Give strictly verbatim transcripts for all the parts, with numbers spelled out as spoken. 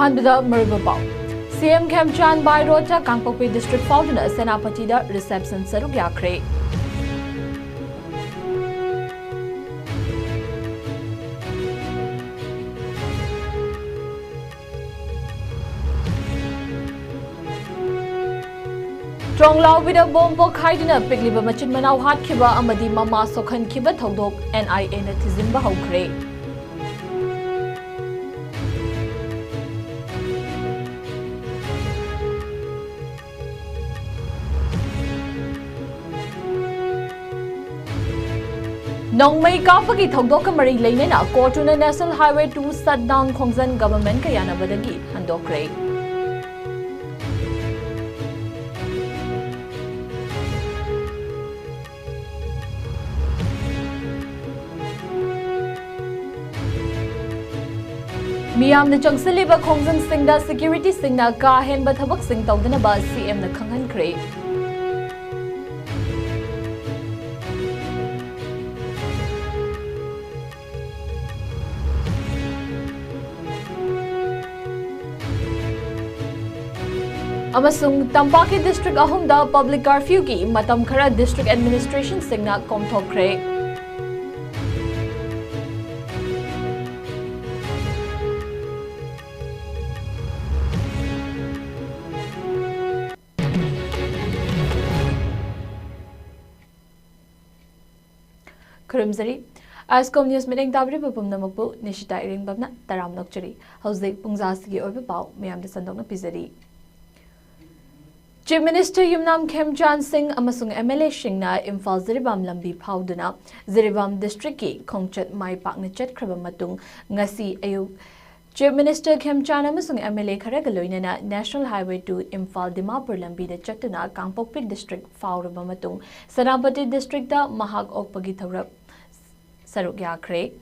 ꯑꯍꯥꯟꯕꯗ ꯃꯔꯨꯑꯣꯏꯕ ꯄꯥꯎ꯫ ꯁꯤ ꯑꯦꯝ ꯈꯦꯝꯆꯥꯟ by road ꯇ ꯀꯥꯡꯄꯣꯛꯄꯤ district ꯐꯥꯎꯗꯨꯅ ꯁꯦꯅꯥꯄꯇꯤꯗ reception ꯁꯔꯨꯛ ꯌꯥꯈ꯭ꯔꯦ꯫ ꯇ꯭ꯔꯣꯡꯂꯥꯎꯕꯤꯗ ꯕꯣꯝ ꯄꯣꯈꯥꯏꯗꯨꯅ ꯄꯤꯛꯂꯤꯕ ꯃꯆꯤꯟ ꯃꯅꯥꯎ ꯍꯥꯠꯈꯤꯕ ꯑꯃꯗꯤ ꯃꯃꯥ ꯁꯣꯛꯍꯟꯈꯤꯕ ꯊꯧꯗꯣꯛ N I A ꯅ ꯊꯤꯖꯤꯟꯕ ꯍꯧꯈ꯭ꯔꯦ꯫ ꯅꯣꯡꯃꯩ ꯀꯥꯞꯄꯒꯤ ꯊꯧꯗꯣꯛꯀ ꯃꯔꯤ ꯂꯩꯅꯅ ꯀꯣꯔꯠꯇꯨꯅ National Highway two shutdown ꯈꯣꯡꯖꯪ government ꯀ ꯌꯥꯅꯕꯗꯒꯤ ꯍꯟꯗꯣꯛꯈ꯭ꯔꯦ꯫ ꯃꯤꯌꯥꯝꯅ ꯆꯪꯁꯤꯜꯂꯤꯕ ꯈꯣꯡꯖꯪꯁꯤꯡꯗ security ꯁꯤꯡꯅ ꯀꯥ ꯍꯦꯟꯕ ꯊꯕꯛꯁꯤꯡ ꯇꯧꯗꯅꯕ C M ꯅ ꯈꯪꯍꯟꯈ꯭ꯔꯦ꯫ ꯑꯃꯁꯨꯡ ꯇꯝꯄꯥꯛꯀꯤ district ꯑꯍꯨꯝꯗ public curfew ꯒꯤ ꯃꯇꯝ ꯈꯔ district administration ꯁꯤꯡꯅ ꯀꯣꯝꯊꯣꯛꯈ꯭ꯔꯦ꯫ ꯈꯨꯔꯨꯝꯖꯔꯤ꯫ ꯑꯥꯏꯁꯀꯣꯝ ꯅ꯭ꯌꯨꯁ ꯃꯤꯠꯌꯦꯡ ꯇꯥꯕꯤꯔꯤꯕ ꯄꯨꯝꯅꯃꯛꯄꯨ ꯅꯤꯁꯤꯇꯥ ꯏꯔꯦꯡꯕꯝꯅ ꯇꯔꯥꯝꯅ ꯑꯣꯛꯆꯔꯤ꯫ ꯍꯧꯖꯤꯛ ꯄꯨꯡꯖꯥꯁꯤꯒꯤ ꯑꯣꯏꯕ ꯄꯥꯎ ꯃꯌꯥꯝꯗ ꯁꯟꯗꯣꯛꯅ ꯄꯤꯖꯔꯤ꯫ Chief Minister ꯌꯨꯝꯅꯥꯝ ꯈꯦꯝꯆꯥꯟ ꯁꯤꯡ ꯑꯃꯁꯨꯡ M L A ꯁꯤꯡꯅ ꯏꯝꯐꯥꯜ ꯖꯤꯔꯤꯕꯥꯝ ꯂꯝꯕꯤ ꯐꯥꯎꯗꯨꯅ ꯖꯤꯔꯤꯕꯥꯝ district ꯀꯤ ꯈꯣꯡꯆꯠ ꯃꯥꯏ ꯄꯥꯛꯅ ꯆꯠꯈ꯭ꯔꯕ ꯃꯇꯨꯡ, ꯉꯁꯤ ꯑꯌꯨꯛ Chief Minister ꯈꯦꯝꯆꯥꯟ ꯑꯃꯁꯨꯡ M L A ꯈꯔꯒ ꯂꯣꯏꯅꯅ National Highway two Imphal Dimapur ꯂꯝꯕꯤꯗ ꯆꯠꯇꯨꯅ ꯀꯥꯡꯄꯣꯛꯄꯤ district ꯐꯥꯎꯔꯕ ꯃꯇꯨꯡ, ꯁꯦꯅꯥꯄꯇꯤ district ꯇ ꯃꯍꯥꯛ ꯑꯣꯛꯄꯒꯤ ꯊꯧꯔꯝ ꯁꯔꯨꯛ ꯌꯥꯈ꯭ꯔꯦ꯫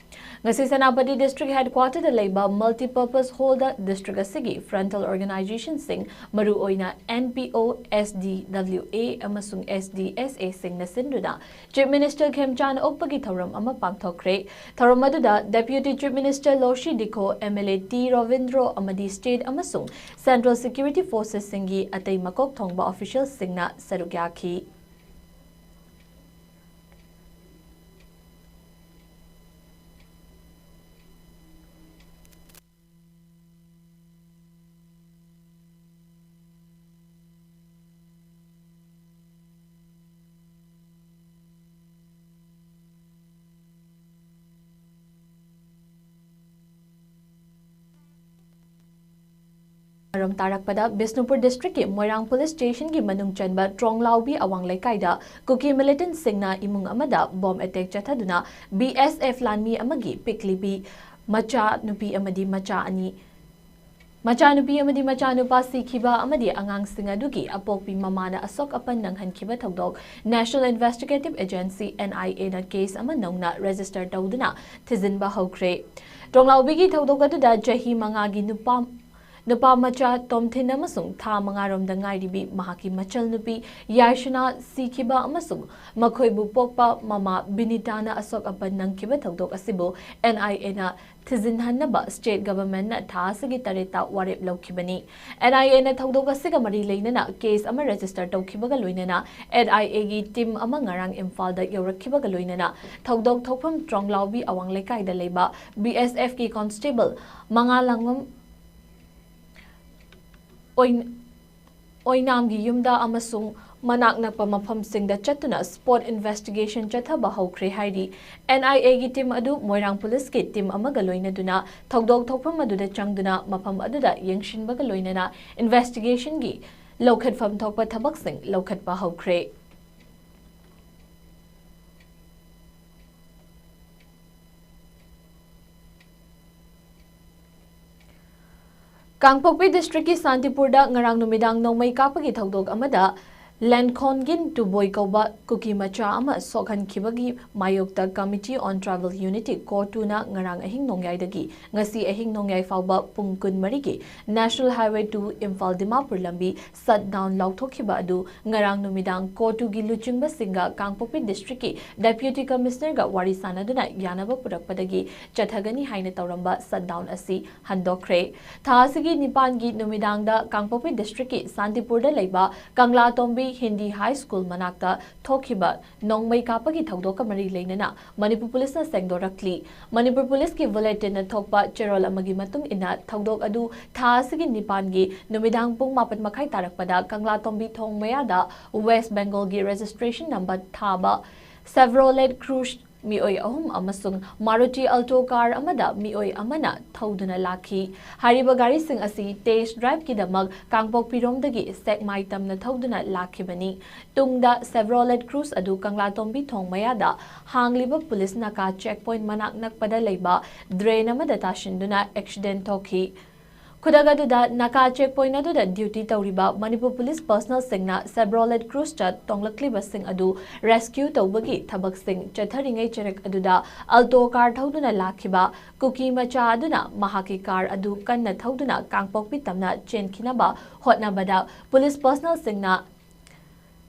ꯉꯁꯤ ꯁꯦꯅꯥꯄꯇꯤ District Headquarter ꯗ ꯂꯩꯕ Multipurpose Hall ꯗ district ꯑꯁꯤꯒꯤ frontal organization ꯁꯤꯡ, ꯃꯔꯨꯑꯣꯏꯅ N P O, S D W A ꯑꯃꯁꯨꯡ S D S A ꯁꯤꯡꯅ ꯁꯤꯟꯗꯨꯅ Chief Minister ꯈꯦꯝꯆꯥꯟ ꯑꯣꯛꯄꯒꯤ ꯊꯧꯔꯝ ꯑꯃ ꯄꯥꯡꯊꯣꯛꯈ꯭ꯔꯦ꯫ ꯊꯧꯔꯝ ꯑꯗꯨꯗ Deputy Chief Minister ꯂꯣꯁꯤ ꯗꯤꯈꯣ, M L A T Robindro ꯑꯃꯗꯤ state ꯑꯃꯁꯨꯡ central security forces ꯁꯤꯡꯒꯤ ꯑꯇꯩ ꯃꯀꯣꯛ ꯊꯣꯡꯕ official ꯁꯤꯡꯅ ꯁꯔꯨꯛ ꯌꯥꯈꯤ꯫ ꯃꯔꯝ ꯇꯥꯔꯛꯄꯗ, ꯕꯤꯁꯅꯨꯄꯨꯔ district ꯀꯤ ꯃꯣꯏꯔꯥꯡ police station ꯒꯤ ꯃꯅꯨꯡ ꯆꯟꯕ ꯇ꯭ꯔꯣꯡꯂꯥꯎꯕꯤ ꯑꯋꯥꯡ ꯂꯩꯀꯥꯏꯗ ꯀꯨꯀꯤ militant ꯁꯤꯡꯅ ꯏꯃꯨꯡ ꯑꯃꯗ bomb attack ꯆꯠꯊꯗꯨꯅ B S F ꯂꯥꯟꯃꯤ ꯑꯃꯒꯤ ꯄꯤꯛꯂꯤꯕꯤ ꯃꯆꯥ ꯅꯨꯄꯤ ꯑꯃꯗꯤ ꯃꯆꯥ ꯑꯅꯤ, ꯃꯆꯥ ꯅꯨꯄꯤ ꯑꯃꯗꯤ ꯃꯆꯥ ꯅꯨꯄꯥ ꯁꯤꯈꯤꯕ ꯑꯃꯗꯤ ꯑꯉꯥꯡꯁꯤꯡ ꯑꯗꯨꯒꯤ ꯑꯄꯣꯛꯄꯤ ꯃꯃꯥꯅ ꯑꯁꯣꯛ ꯑꯄꯟ ꯅꯪꯍꯟꯈꯤꯕ ꯊꯧꯗꯣꯛ National Investigative Agency, N I A ꯅ case ꯑꯃ ꯅꯧꯅ register ꯇꯧꯗꯨꯅ ꯊꯤꯖꯤꯟꯕ ꯍꯧꯈ꯭ꯔꯦ꯫ ꯇ꯭ꯔꯣꯡꯂꯥꯎꯕꯤꯒꯤ ꯊꯧꯗꯣꯛ ꯑꯗꯨꯗ ꯆꯍꯤ ꯃꯉꯥꯒꯤ ꯅꯨꯄꯥ, ꯅꯨꯄꯥ ꯃꯆꯥ ꯇꯣꯝꯊꯤꯟ ꯑꯃꯁꯨꯡ ꯊꯥ ꯃꯉꯥꯔꯣꯝꯗ ꯉꯥꯏꯔꯤꯕꯤ ꯃꯍꯥꯛꯀꯤ ꯃꯆꯜ ꯅꯨꯄꯤ ꯌꯥꯏꯁꯅꯥ ꯁꯤꯈꯤꯕ ꯑꯃꯁꯨꯡ ꯃꯈꯣꯏꯕꯨ ꯄꯣꯛꯄ ꯃꯃꯥ ꯕꯤꯅꯤꯇꯥꯅ ꯑꯁꯣꯛ ꯑꯄꯟ ꯅꯪꯈꯤꯕ ꯊꯧꯗꯣꯛ ꯑꯁꯤꯕꯨ N I A ꯅ ꯊꯤꯖꯤꯟꯍꯟꯅꯕ state government ꯅ ꯊꯥ ꯑꯁꯤꯒꯤ ꯇꯔꯦꯠꯇ ꯋꯥꯔꯦꯞ ꯂꯧꯈꯤꯕꯅꯤ꯫ N I A ꯅ ꯊꯧꯗꯣꯛ ꯑꯁꯤꯒ ꯃꯔꯤ ꯂꯩꯅꯅ case ꯑꯃ register ꯇꯧꯈꯤꯕꯒ ꯂꯣꯏꯅꯅ N I A ꯒꯤ team ꯑꯃ ꯉꯔꯥꯡ ꯏꯝꯐꯥꯜꯗ ꯌꯧꯔꯛꯈꯤꯕꯒ ꯂꯣꯏꯅꯅ ꯊꯧꯗꯣꯛ ꯊꯣꯛꯐꯝ ꯇ꯭ꯔꯣꯡꯂꯥꯎꯕꯤ ꯑꯋꯥꯡ ꯂꯩꯀꯥꯏꯗ ꯂꯩꯕ B S F ꯀꯤ constable ꯃꯉꯥ ꯂꯥꯡꯉꯝ ꯑꯣꯏꯅ ꯑꯣꯏꯅꯥꯝꯒꯤ ꯌꯨꯝꯗ ꯑꯃꯁꯨꯡ ꯃꯅꯥꯛ ꯅꯛꯄ ꯃꯐꯝꯁꯤꯡꯗ ꯆꯠꯇꯨꯅ spot investigation ꯆꯠꯊꯕ ꯍꯧꯈ꯭ꯔꯦ ꯍꯥꯏꯔꯤ꯫ N I A ꯒꯤ team ꯑꯗꯨ ꯃꯣꯏꯔꯥꯡ police ꯀꯤ team ꯑꯃꯒ ꯂꯣꯏꯅꯗꯨꯅ ꯊꯧꯗꯣꯛ ꯊꯣꯛꯐꯝ ꯑꯗꯨꯗ ꯆꯪꯗꯨꯅ ꯃꯐꯝ ꯑꯗꯨꯗ ꯌꯦꯡꯁꯤꯟꯕꯒ ꯂꯣꯏꯅꯅ investigation ꯒꯤ ꯂꯧꯈꯠꯐꯝ ꯊꯣꯛꯄ ꯊꯕꯛꯁꯤꯡ ꯂꯧꯈꯠꯄ ꯍꯧꯈ꯭ꯔꯦ꯫ ꯀꯥꯡꯄꯣꯛꯄꯤ district ꯀꯤ ꯁꯥꯟꯇꯤꯄꯨꯔꯗ ꯉꯔꯥꯡ ꯅꯨꯃꯤꯗꯥꯡ ꯅꯣꯡꯃꯩ ꯀꯥꯞꯄꯒꯤ ꯊꯧꯗꯣꯛ ꯑꯃꯗ ꯂꯦꯟꯈꯣꯟꯒꯤꯟ ꯇꯨꯕꯣꯏ ꯀꯧꯕ ꯀꯨꯀꯤ ꯃꯆꯥ ꯑꯃ ꯁꯣꯛꯍꯟꯈꯤꯕꯒꯤ ꯃꯥꯌꯣꯛꯇ Committee on Tribal Unity, ꯀꯣꯇꯨꯅ ꯉꯔꯥꯡ ꯑꯍꯤꯡ ꯅꯣꯡꯌꯥꯏꯗꯒꯤ ꯉꯁꯤ ꯑꯍꯤꯡ ꯅꯣꯡꯌꯥꯏ ꯐꯥꯎꯕ ꯄꯨꯡ ꯀꯨꯟꯃꯔꯤꯒꯤ National Highway two Imphal Dimapur ꯂꯝꯕꯤ shut down ꯂꯥꯎꯊꯣꯛꯈꯤꯕ ꯑꯗꯨ ꯉꯔꯥꯡ ꯅꯨꯃꯤꯗꯥꯡ ꯀꯣꯇꯨꯒꯤ ꯂꯨꯆꯤꯡꯕꯁꯤꯡꯒ ꯀꯥꯡꯄꯣꯛꯄꯤ Districtꯀꯤ Deputy Commissionerꯒ ꯋꯥꯔꯤ ꯁꯥꯟꯅꯗꯨꯅ ꯌꯥꯅꯕ ꯄꯨꯔꯛꯄꯗꯒꯤ ꯆꯠꯊꯒꯅꯤ ꯍꯥꯏꯅ ꯇꯧꯔꯝꯕ shut down ꯑꯁꯤ ꯍꯟꯗꯣꯛꯈ꯭ꯔꯦ꯫ ꯊꯥ ꯑꯁꯤꯒꯤ ꯅꯤꯄꯥꯟꯒꯤ ꯅꯨꯃꯤꯗꯥꯡꯗ ꯀꯥꯡꯄꯣꯛꯄꯤ Districtꯀꯤ ꯁꯥꯟꯇꯤꯄꯨꯔꯗ ꯂꯩꯕ ꯀꯪꯂꯥꯇꯣꯝꯕꯤ ꯍꯤꯟꯗꯤ High School ꯃꯅꯥꯛꯇ ꯊꯣꯛꯈꯤꯕ ꯅꯣꯡꯃꯩ ꯀꯥꯞꯄꯒꯤ ꯊꯧꯗꯣꯛꯀ ꯃꯔꯤ ꯂꯩꯅꯅ ꯃꯅꯤꯄꯨꯔ ꯄꯨꯂꯤꯁꯅ ꯁꯦꯡꯗꯣꯔꯛꯂꯤ꯫ ꯃꯅꯤꯄꯨꯔ ꯄꯨꯂꯤꯁꯀꯤ bulletinꯅ ꯊꯣꯛꯄ ꯆꯦꯔꯣꯜ ꯑꯃꯒꯤ ꯃꯇꯨꯡ ꯏꯟꯅ, ꯊꯧꯗꯣꯛ ꯑꯗꯨ ꯊꯥ ꯑꯁꯤꯒꯤ ꯅꯤꯄꯥꯟꯒꯤ ꯅꯨꯃꯤꯗꯥꯡ ꯄꯨꯡ ꯃꯥꯄꯟ ꯃꯈꯥꯏ ꯇꯥꯔꯛꯄꯗ ꯀꯪꯂꯥꯇꯣꯝꯕꯤ ꯊꯣꯡ ꯃꯌꯥꯗ West Bengalꯒꯤ registration number ꯊꯥꯕ Chevrolet Cruze ꯃꯤꯑꯣꯏ ꯑꯍꯨꯝ ꯑꯃꯁꯨꯡ Maruti Alto car ꯑꯃꯗ ꯃꯤꯑꯣꯏ ꯑꯃꯅ ꯊꯧꯗꯨꯅ ꯂꯥꯛꯈꯤ꯫ ꯍꯥꯏꯔꯤꯕ ꯒꯥꯔꯤꯁꯤꯡ ꯑꯁꯤ test driveꯀꯤꯗꯃꯛ ꯀꯥꯡꯄꯣꯛꯄꯤꯔꯣꯝꯗꯒꯤ ꯁꯦꯛꯃꯥꯏ ꯇꯝꯅ ꯊꯧꯗꯨꯅ ꯂꯥꯛꯈꯤꯕꯅꯤ꯫ ꯇꯨꯡꯗ Chevrolet Cruze ꯑꯗꯨ ꯀꯪꯂꯥꯇꯣꯝꯕꯤ ꯊꯣꯡ ꯃꯌꯥꯗ ꯍꯥꯡꯂꯤꯕ ꯄꯨꯂꯤꯁ ꯅꯥꯀꯥ checkpoint ꯃꯅꯥꯛ ꯅꯛꯄꯗ ꯂꯩꯕ drain ꯑꯃꯗ ꯇꯥꯁꯤꯟꯗꯨꯅ accident ꯊꯣꯛꯈꯤ꯫ ꯈꯨꯗꯛ ꯑꯗꯨꯗ ꯅꯥꯀꯥ checkpoint ꯑꯗꯨꯗ duty ꯇꯧꯔꯤꯕ ꯃꯅꯤꯄꯨꯔ ꯄꯨꯂꯤꯁ personnelꯁꯤꯡꯅ Chevrolet Cruzeꯇ ꯇꯣꯡꯂꯛꯂꯤꯕꯁꯤꯡ ꯑꯗꯨ rescue ꯇꯧꯕꯒꯤ ꯊꯕꯛꯁꯤꯡ ꯆꯠꯊꯔꯤꯉꯩ ꯆꯔꯛ ꯑꯗꯨꯗ Alto car ꯊꯧꯗꯨꯅ ꯂꯥꯛꯈꯤꯕ ꯀꯨꯀꯤ ꯃꯆꯥ ꯑꯗꯨꯅ ꯃꯍꯥꯛꯀꯤ car ꯑꯗꯨ ꯀꯟꯅ ꯊꯧꯗꯨꯅ ꯀꯥꯡꯄꯣꯛꯄꯤ ꯇꯝꯅ ꯆꯦꯟꯈꯤꯅꯕ ꯍꯣꯠꯅꯕꯗ ꯄꯨꯂꯤꯁ personnelꯁꯤꯡꯅ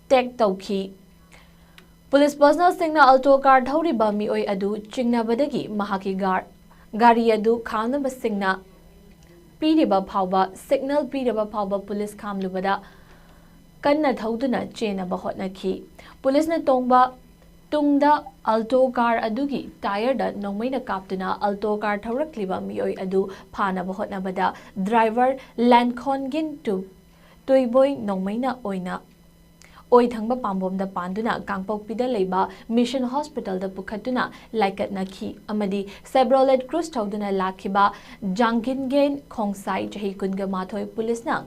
take ꯇꯧꯈꯤ꯫ ꯄꯨꯂꯤꯁ personnelꯁꯤꯡꯅ Alto car ꯊꯧꯔꯤꯕ ꯃꯤꯑꯣꯏ ꯑꯗꯨ ꯆꯤꯡꯅꯕꯗꯒꯤ ꯃꯍꯥꯛꯀꯤ ꯒꯥꯔ-, ꯒꯥꯔꯤ ꯑꯗꯨ ꯈꯥꯝꯅꯕꯁꯤꯡꯅ ꯄꯤꯔꯤꯕ ꯐꯥꯎꯕ, signal ꯄꯤꯔꯤꯕ ꯐꯥꯎꯕ ꯄꯨꯂꯤꯁ ꯈꯥꯝꯂꯨꯕꯗ ꯀꯟꯅ ꯊꯧꯗꯨꯅ ꯆꯦꯟꯅꯕ ꯍꯣꯠꯅꯈꯤ꯫ ꯄꯨꯂꯤꯁꯅ ꯇꯣꯡꯕ ꯇꯨꯡꯗ Alto car ꯑꯗꯨꯒꯤ tyreꯗ ꯅꯣꯡꯃꯩꯅ ꯀꯥꯞꯇꯨꯅ Alto car ꯊꯧꯔꯛꯂꯤꯕ ꯃꯤꯑꯣꯏ ꯑꯗꯨ ꯐꯥꯅꯕ ꯍꯣꯠꯅꯕꯗ driver ꯂꯦꯟꯈꯣꯟꯒꯤꯟ ꯇꯨ-, ꯇꯨꯏꯕꯣꯏ ꯅꯣꯡꯃꯩꯅ ꯑꯣꯏꯅ ꯑꯣꯏ ꯊꯪꯕ ꯄꯥꯝꯕꯣꯝꯗ ꯄꯥꯟꯗꯨꯅ ꯀꯥꯡꯄꯣꯛꯄꯤꯗ ꯂꯩꯕ Mission Hospitalꯗ ꯄꯨꯈꯠꯇꯨꯅ ꯂꯥꯏꯀꯠꯅꯈꯤ ꯑꯃꯗꯤ Chevrolet Cruze ꯊꯧꯗꯨꯅ ꯂꯥꯛꯈꯤꯕ ꯖꯥꯡꯒꯤꯟꯒꯦꯟ ꯈꯣꯡꯁꯥꯏ, ꯆꯍꯤ ꯀꯨꯟꯒ ꯃꯥꯊꯣꯏ, ꯄꯨꯂꯤꯁꯅ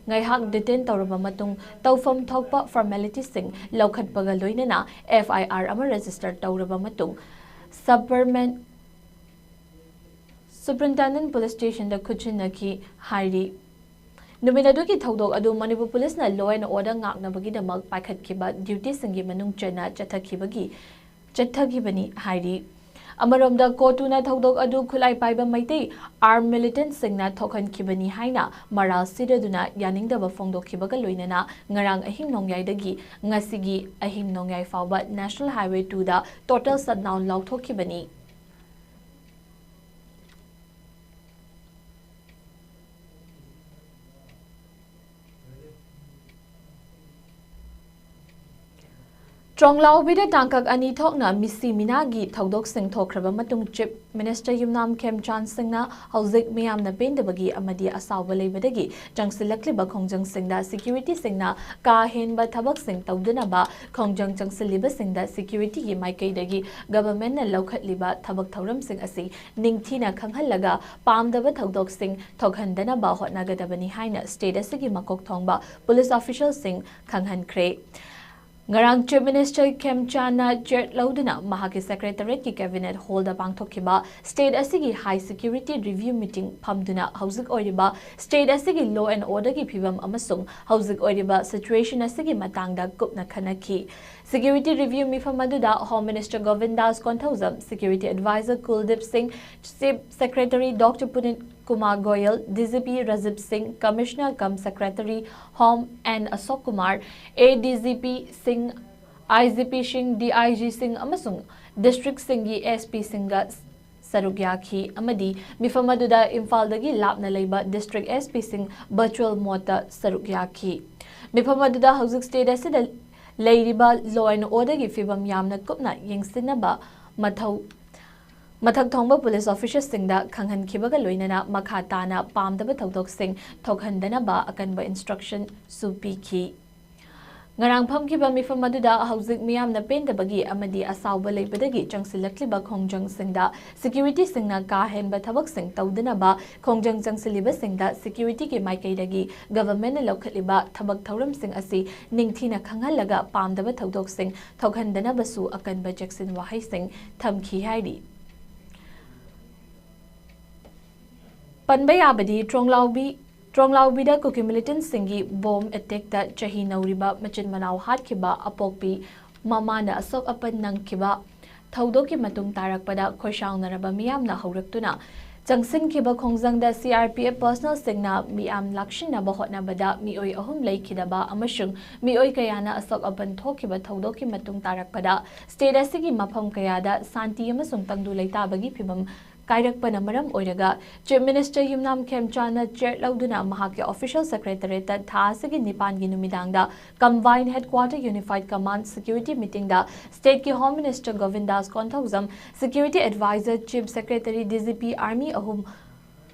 ꯉꯥꯏꯍꯥꯛ detain ꯇꯧꯔꯕ ꯃꯇꯨꯡ ꯇꯧꯐꯝ ꯊꯣꯛꯄ formalityꯁꯤꯡ ꯂꯧꯈꯠꯄꯒ ꯂꯣꯏꯅꯅ F I R ꯑꯃ register ꯇꯧꯔꯕ ꯃꯇꯨꯡ Superman-, Superintendent Police Stationꯗ ꯈꯨꯠꯁꯤꯟꯅꯈꯤ ꯍꯥꯏꯔꯤ꯫ ꯅꯨꯃꯤꯠ ꯑꯗꯨꯒꯤ ꯊꯧꯗꯣꯛ ꯑꯗꯨ ꯃꯅꯤꯄꯨꯔ ꯄꯨꯂꯤꯁꯅ law and order ꯉꯥꯛꯅꯕꯒꯤꯗꯃꯛ ꯄꯥꯏꯈꯠꯈꯤꯕ dutyꯁꯤꯡꯒꯤ ꯃꯅꯨꯡ ꯆꯟꯅ ꯆꯠꯊꯈꯤꯕꯒꯤ, ꯆꯠꯊꯈꯤꯕꯅꯤ ꯍꯥꯏꯔꯤ꯫ ꯑꯃꯔꯣꯝꯗ, CoTUꯅ ꯊꯧꯗꯣꯛ ꯑꯗꯨ ꯈꯨꯠꯂꯥꯏ ꯄꯥꯏꯕ ꯃꯩꯇꯩ armed militantꯁꯤꯡꯅ ꯊꯣꯛꯍꯟꯈꯤꯕꯅꯤ ꯍꯥꯏꯅ ꯃꯔꯥꯜ ꯁꯤꯗꯗꯨꯅ ꯌꯥꯅꯤꯡꯗꯕ ꯐꯣꯡꯗꯣꯛꯈꯤꯕꯒ ꯂꯣꯏꯅꯅ ꯉꯔꯥꯡ ꯑꯍꯤꯡ ꯅꯣꯡꯌꯥꯏꯗꯒꯤ ꯉꯁꯤꯒꯤ ꯑꯍꯤꯡ ꯅꯣꯡꯌꯥꯏ ꯐꯥꯎꯕ National Highway twoꯗ total shutdown ꯂꯥꯎꯊꯣꯛꯈꯤꯕꯅꯤ꯫ ꯇ꯭ꯔꯣꯡꯂꯥꯎꯕꯤꯗ ꯇꯥꯡꯀꯛ ꯑꯅꯤ ꯊꯣꯛꯅ ꯃꯤꯁꯤ ꯃꯤꯅꯥꯒꯤ ꯊꯧꯗꯣꯛꯁꯤꯡ ꯊꯣꯛꯈ꯭ꯔꯕ ꯃꯇꯨꯡ, Chief Minister ꯌꯨꯝꯅꯥꯝ ꯈꯦꯝꯆꯥꯟ ꯁꯤꯡꯅ ꯍꯧꯖꯤꯛ ꯃꯤꯌꯥꯝꯅ ꯄꯦꯟꯗꯕꯒꯤ ꯑꯃꯗꯤ ꯑꯁꯥꯎꯕ ꯂꯩꯕꯗꯒꯤ ꯆꯪꯁꯤꯜꯂꯛꯂꯤꯕ ꯈꯣꯡꯖꯪꯁꯤꯡꯗ securityꯁꯤꯡꯅ ꯀꯥ ꯍꯦꯟꯕ ꯊꯕꯛꯁꯤꯡ ꯇꯧꯗꯅꯕ ꯈꯣꯡꯖꯪ ꯆꯪꯁꯤꯜꯂꯤꯕꯁꯤꯡꯗ securityꯒꯤ ꯃꯥꯏꯀꯩꯗꯒꯤ governmentꯅ ꯂꯧꯈꯠꯂꯤꯕ ꯊꯕꯛ ꯊꯧꯔꯝꯁꯤꯡ ꯑꯁꯤ ꯅꯤꯡꯊꯤꯅ ꯈꯪꯍꯜꯂꯒ ꯄꯥꯝꯗꯕ ꯊꯧꯗꯣꯛꯁꯤꯡ ꯊꯣꯛꯍꯟꯗꯅꯕ ꯍꯣꯠꯅꯒꯗꯕꯅꯤ ꯍꯥꯏꯅ state ꯑꯁꯤꯒꯤ ꯃꯀꯣꯛ ꯊꯣꯡꯕ police officialꯁꯤꯡ ꯈꯪꯍꯟꯈ꯭ꯔꯦ꯫ ꯉꯔꯥꯡ Chief Minister ꯈꯦꯝꯆꯥꯟꯅ ꯆꯦꯠ ꯂꯧꯗꯨꯅ ꯃꯍꯥꯛꯀꯤ Secretariatꯀꯤ Cabinet Hallꯗ ꯄꯥꯡꯊꯣꯛꯈꯤꯕ state ꯑꯁꯤꯒꯤ high security review meeting ꯐꯝꯗꯨꯅ ꯍꯧꯖꯤꯛ ꯑꯣꯏꯔꯤꯕ state ꯑꯁꯤꯒꯤ law and orderꯒꯤ ꯐꯤꯕꯝ ꯑꯃꯁꯨꯡ ꯍꯧꯖꯤꯛ ꯑꯣꯏꯔꯤꯕ situation ꯑꯁꯤꯒꯤ ꯃꯇꯥꯡꯗ ꯀꯨꯞꯅ ꯈꯟꯅꯈꯤ꯫ Security review ꯃꯤꯐꯝ ꯑꯗꯨꯗ Home Minister ꯒꯣꯕꯤꯟꯗꯥꯁ Konthoujam, Security Advisor ꯀꯨꯜꯗꯤꯞ ꯁꯤꯡ, Chief Secretary Doctor ꯄꯨꯅꯤꯠ Kumar Goyal, DGP Rajiv ꯁꯤꯡ, Commissioner cum Secretary Home N ꯑꯁꯣꯛ ꯀꯨꯃꯥꯔ, ADGP ꯁꯤꯡ, IGP ꯁꯤꯡ, DIG ꯁꯤꯡ ꯑꯃꯁꯨꯡ districtꯁꯤꯡꯒꯤ SP ꯁꯤꯡꯒ ꯁꯔꯨꯛ ꯌꯥꯈꯤ ꯑꯃꯗꯤ ꯃꯤꯐꯝ ꯑꯗꯨꯗ ꯏꯝꯐꯥꯜꯗꯒꯤ ꯂꯥꯞꯅ ꯂꯩꯕ district SP ꯁꯤꯡ virtual modeꯇ ꯁꯔꯨꯛ ꯌꯥꯈꯤ꯫ ꯃꯤꯐꯝ ꯑꯗꯨꯗ ꯍꯧꯖꯤꯛ state ꯑꯁꯤꯗ ꯂꯩꯔꯤꯕ law and orderꯒꯤ ꯐꯤꯕꯝ ꯌꯥꯝꯅ ꯀꯨꯞꯅ ꯌꯦꯡꯁꯤꯟꯅꯕ ꯃꯊꯧ, ꯃꯊꯛ ꯊꯣꯡꯕ police officerꯁꯤꯡꯗ ꯈꯪꯍꯟꯈꯤꯕꯒ ꯂꯣꯏꯅꯅ ꯃꯈꯥ ꯇꯥꯅ ꯄꯥꯝꯗꯕ ꯊꯧꯗꯣꯛꯁꯤꯡ ꯊꯣꯛꯍꯟꯗꯅꯕ ꯑꯀꯟꯕ instructionꯁꯨ ꯄꯤꯈꯤ꯫ ꯉꯔꯥꯡ ꯐꯝꯈꯤꯕ ꯃꯤꯐꯝ ꯑꯗꯨꯗ ꯍꯧꯖꯤꯛ ꯃꯤꯌꯥꯝꯅ ꯄꯦꯟꯗꯕꯒꯤ ꯑꯃꯗꯤ ꯑꯁꯥꯎꯕ ꯂꯩꯕꯗꯒꯤ ꯆꯪꯁꯤꯜꯂꯛꯂꯤꯕ ꯈꯣꯡꯖꯪꯁꯤꯡꯗ securityꯁꯤꯡꯅ ꯀꯥ ꯍꯦꯟꯕ ꯊꯕꯛꯁꯤꯡ ꯇꯧꯗꯅꯕ ꯈꯣꯡꯖꯪ ꯆꯪꯁꯤꯜꯂꯤꯕꯁꯤꯡꯗ securityꯒꯤ ꯃꯥꯏꯀꯩꯗꯒꯤ governmentꯅ ꯂꯧꯈꯠꯂꯤꯕ ꯊꯕꯛ ꯊꯧꯔꯝꯁꯤꯡ ꯑꯁꯤ ꯅꯤꯡꯊꯤꯅ ꯈꯪꯍꯜꯂꯒ ꯄꯥꯝꯗꯕ ꯊꯧꯗꯣꯛꯁꯤꯡ ꯊꯣꯛꯍꯟꯗꯅꯕꯁꯨ ꯑꯀꯟꯕ ꯆꯦꯛꯁꯤꯟ ꯋꯥꯍꯩꯁꯤꯡ ꯊꯝꯈꯤ ꯍꯥꯏꯔꯤ꯫ ꯄꯟꯕ ꯌꯥꯕꯗꯤ ꯇ꯭ꯔꯣꯡꯂꯥꯎꯕꯤ ꯇ꯭ꯔꯣꯡꯂꯥꯎꯕꯤꯗ ꯀꯨꯀꯤ ꯃꯤꯂꯤꯇꯦꯟꯠꯁꯤꯡꯒꯤ ꯕꯣꯝ ꯑꯦꯇꯦꯛꯇ ꯆꯍꯤ ꯅꯧꯔꯤꯕ ꯃꯆꯤꯟ ꯃꯅꯥꯎ ꯍꯥꯠꯈꯤꯕ ꯑꯄꯣꯛꯄꯤ ꯃꯃꯥꯅ ꯑꯁꯣꯛ ꯑꯄꯟ ꯅꯪꯈꯤꯕ ꯊꯧꯗꯣꯛꯀꯤ ꯃꯇꯨꯡ ꯇꯥꯔꯛꯄꯗ ꯈꯣꯏꯁꯥꯎꯅꯔꯕ ꯃꯤꯌꯥꯝꯅ ꯍꯧꯔꯛꯇꯨꯅ ꯆꯪꯁꯤꯟꯈꯤꯕ ꯈꯣꯡꯖꯪꯗ C R P F personnelꯁꯤꯡꯅ ꯃꯤꯌꯥꯝ ꯂꯥꯛꯁꯤꯟꯅꯕ ꯍꯣꯠꯅꯕꯗ ꯃꯤꯑꯣꯏ ꯑꯍꯨꯝ ꯂꯩꯈꯤꯗꯕ ꯑꯃꯁꯨꯡ ꯃꯤꯑꯣꯏ ꯀꯌꯥꯅ ꯑꯁꯣꯛ ꯑꯄꯟ ꯊꯣꯛꯈꯤꯕ ꯊꯧꯗꯣꯛꯀꯤ ꯃꯇꯨꯡ ꯇꯥꯔꯛꯄꯗ state ꯑꯁꯤꯒꯤ ꯃꯐꯝ ꯀꯌꯥꯗ ꯁꯥꯟꯇꯤ ꯑꯃꯁꯨꯡ ꯇꯪꯗꯨ ꯂꯩꯇꯥꯕꯒꯤ ꯐꯤꯚꯝ ꯀꯥꯏꯔꯛꯄꯅ ꯃꯔꯝ ꯑꯣꯏꯔꯒ Chief Minister ꯌꯨꯝꯅꯥꯝ ꯈꯦꯝꯆꯥꯟꯅ chair ꯂꯧꯗꯨꯅ ꯃꯍꯥꯛꯀꯤ official secretariatꯇ ꯊꯥ ꯑꯁꯤꯒꯤ ꯅꯤꯄꯥꯟꯒꯤ ꯅꯨꯃꯤꯗꯥꯡꯗ Combined Headquarter Unified Command Security meetingꯗ stateꯀꯤ Home Minister ꯒꯣꯕꯤꯟꯗꯥꯁ Konthoujam, Security Advisor, Chief Secretary, D G P, Army ꯑꯍꯨꯝ,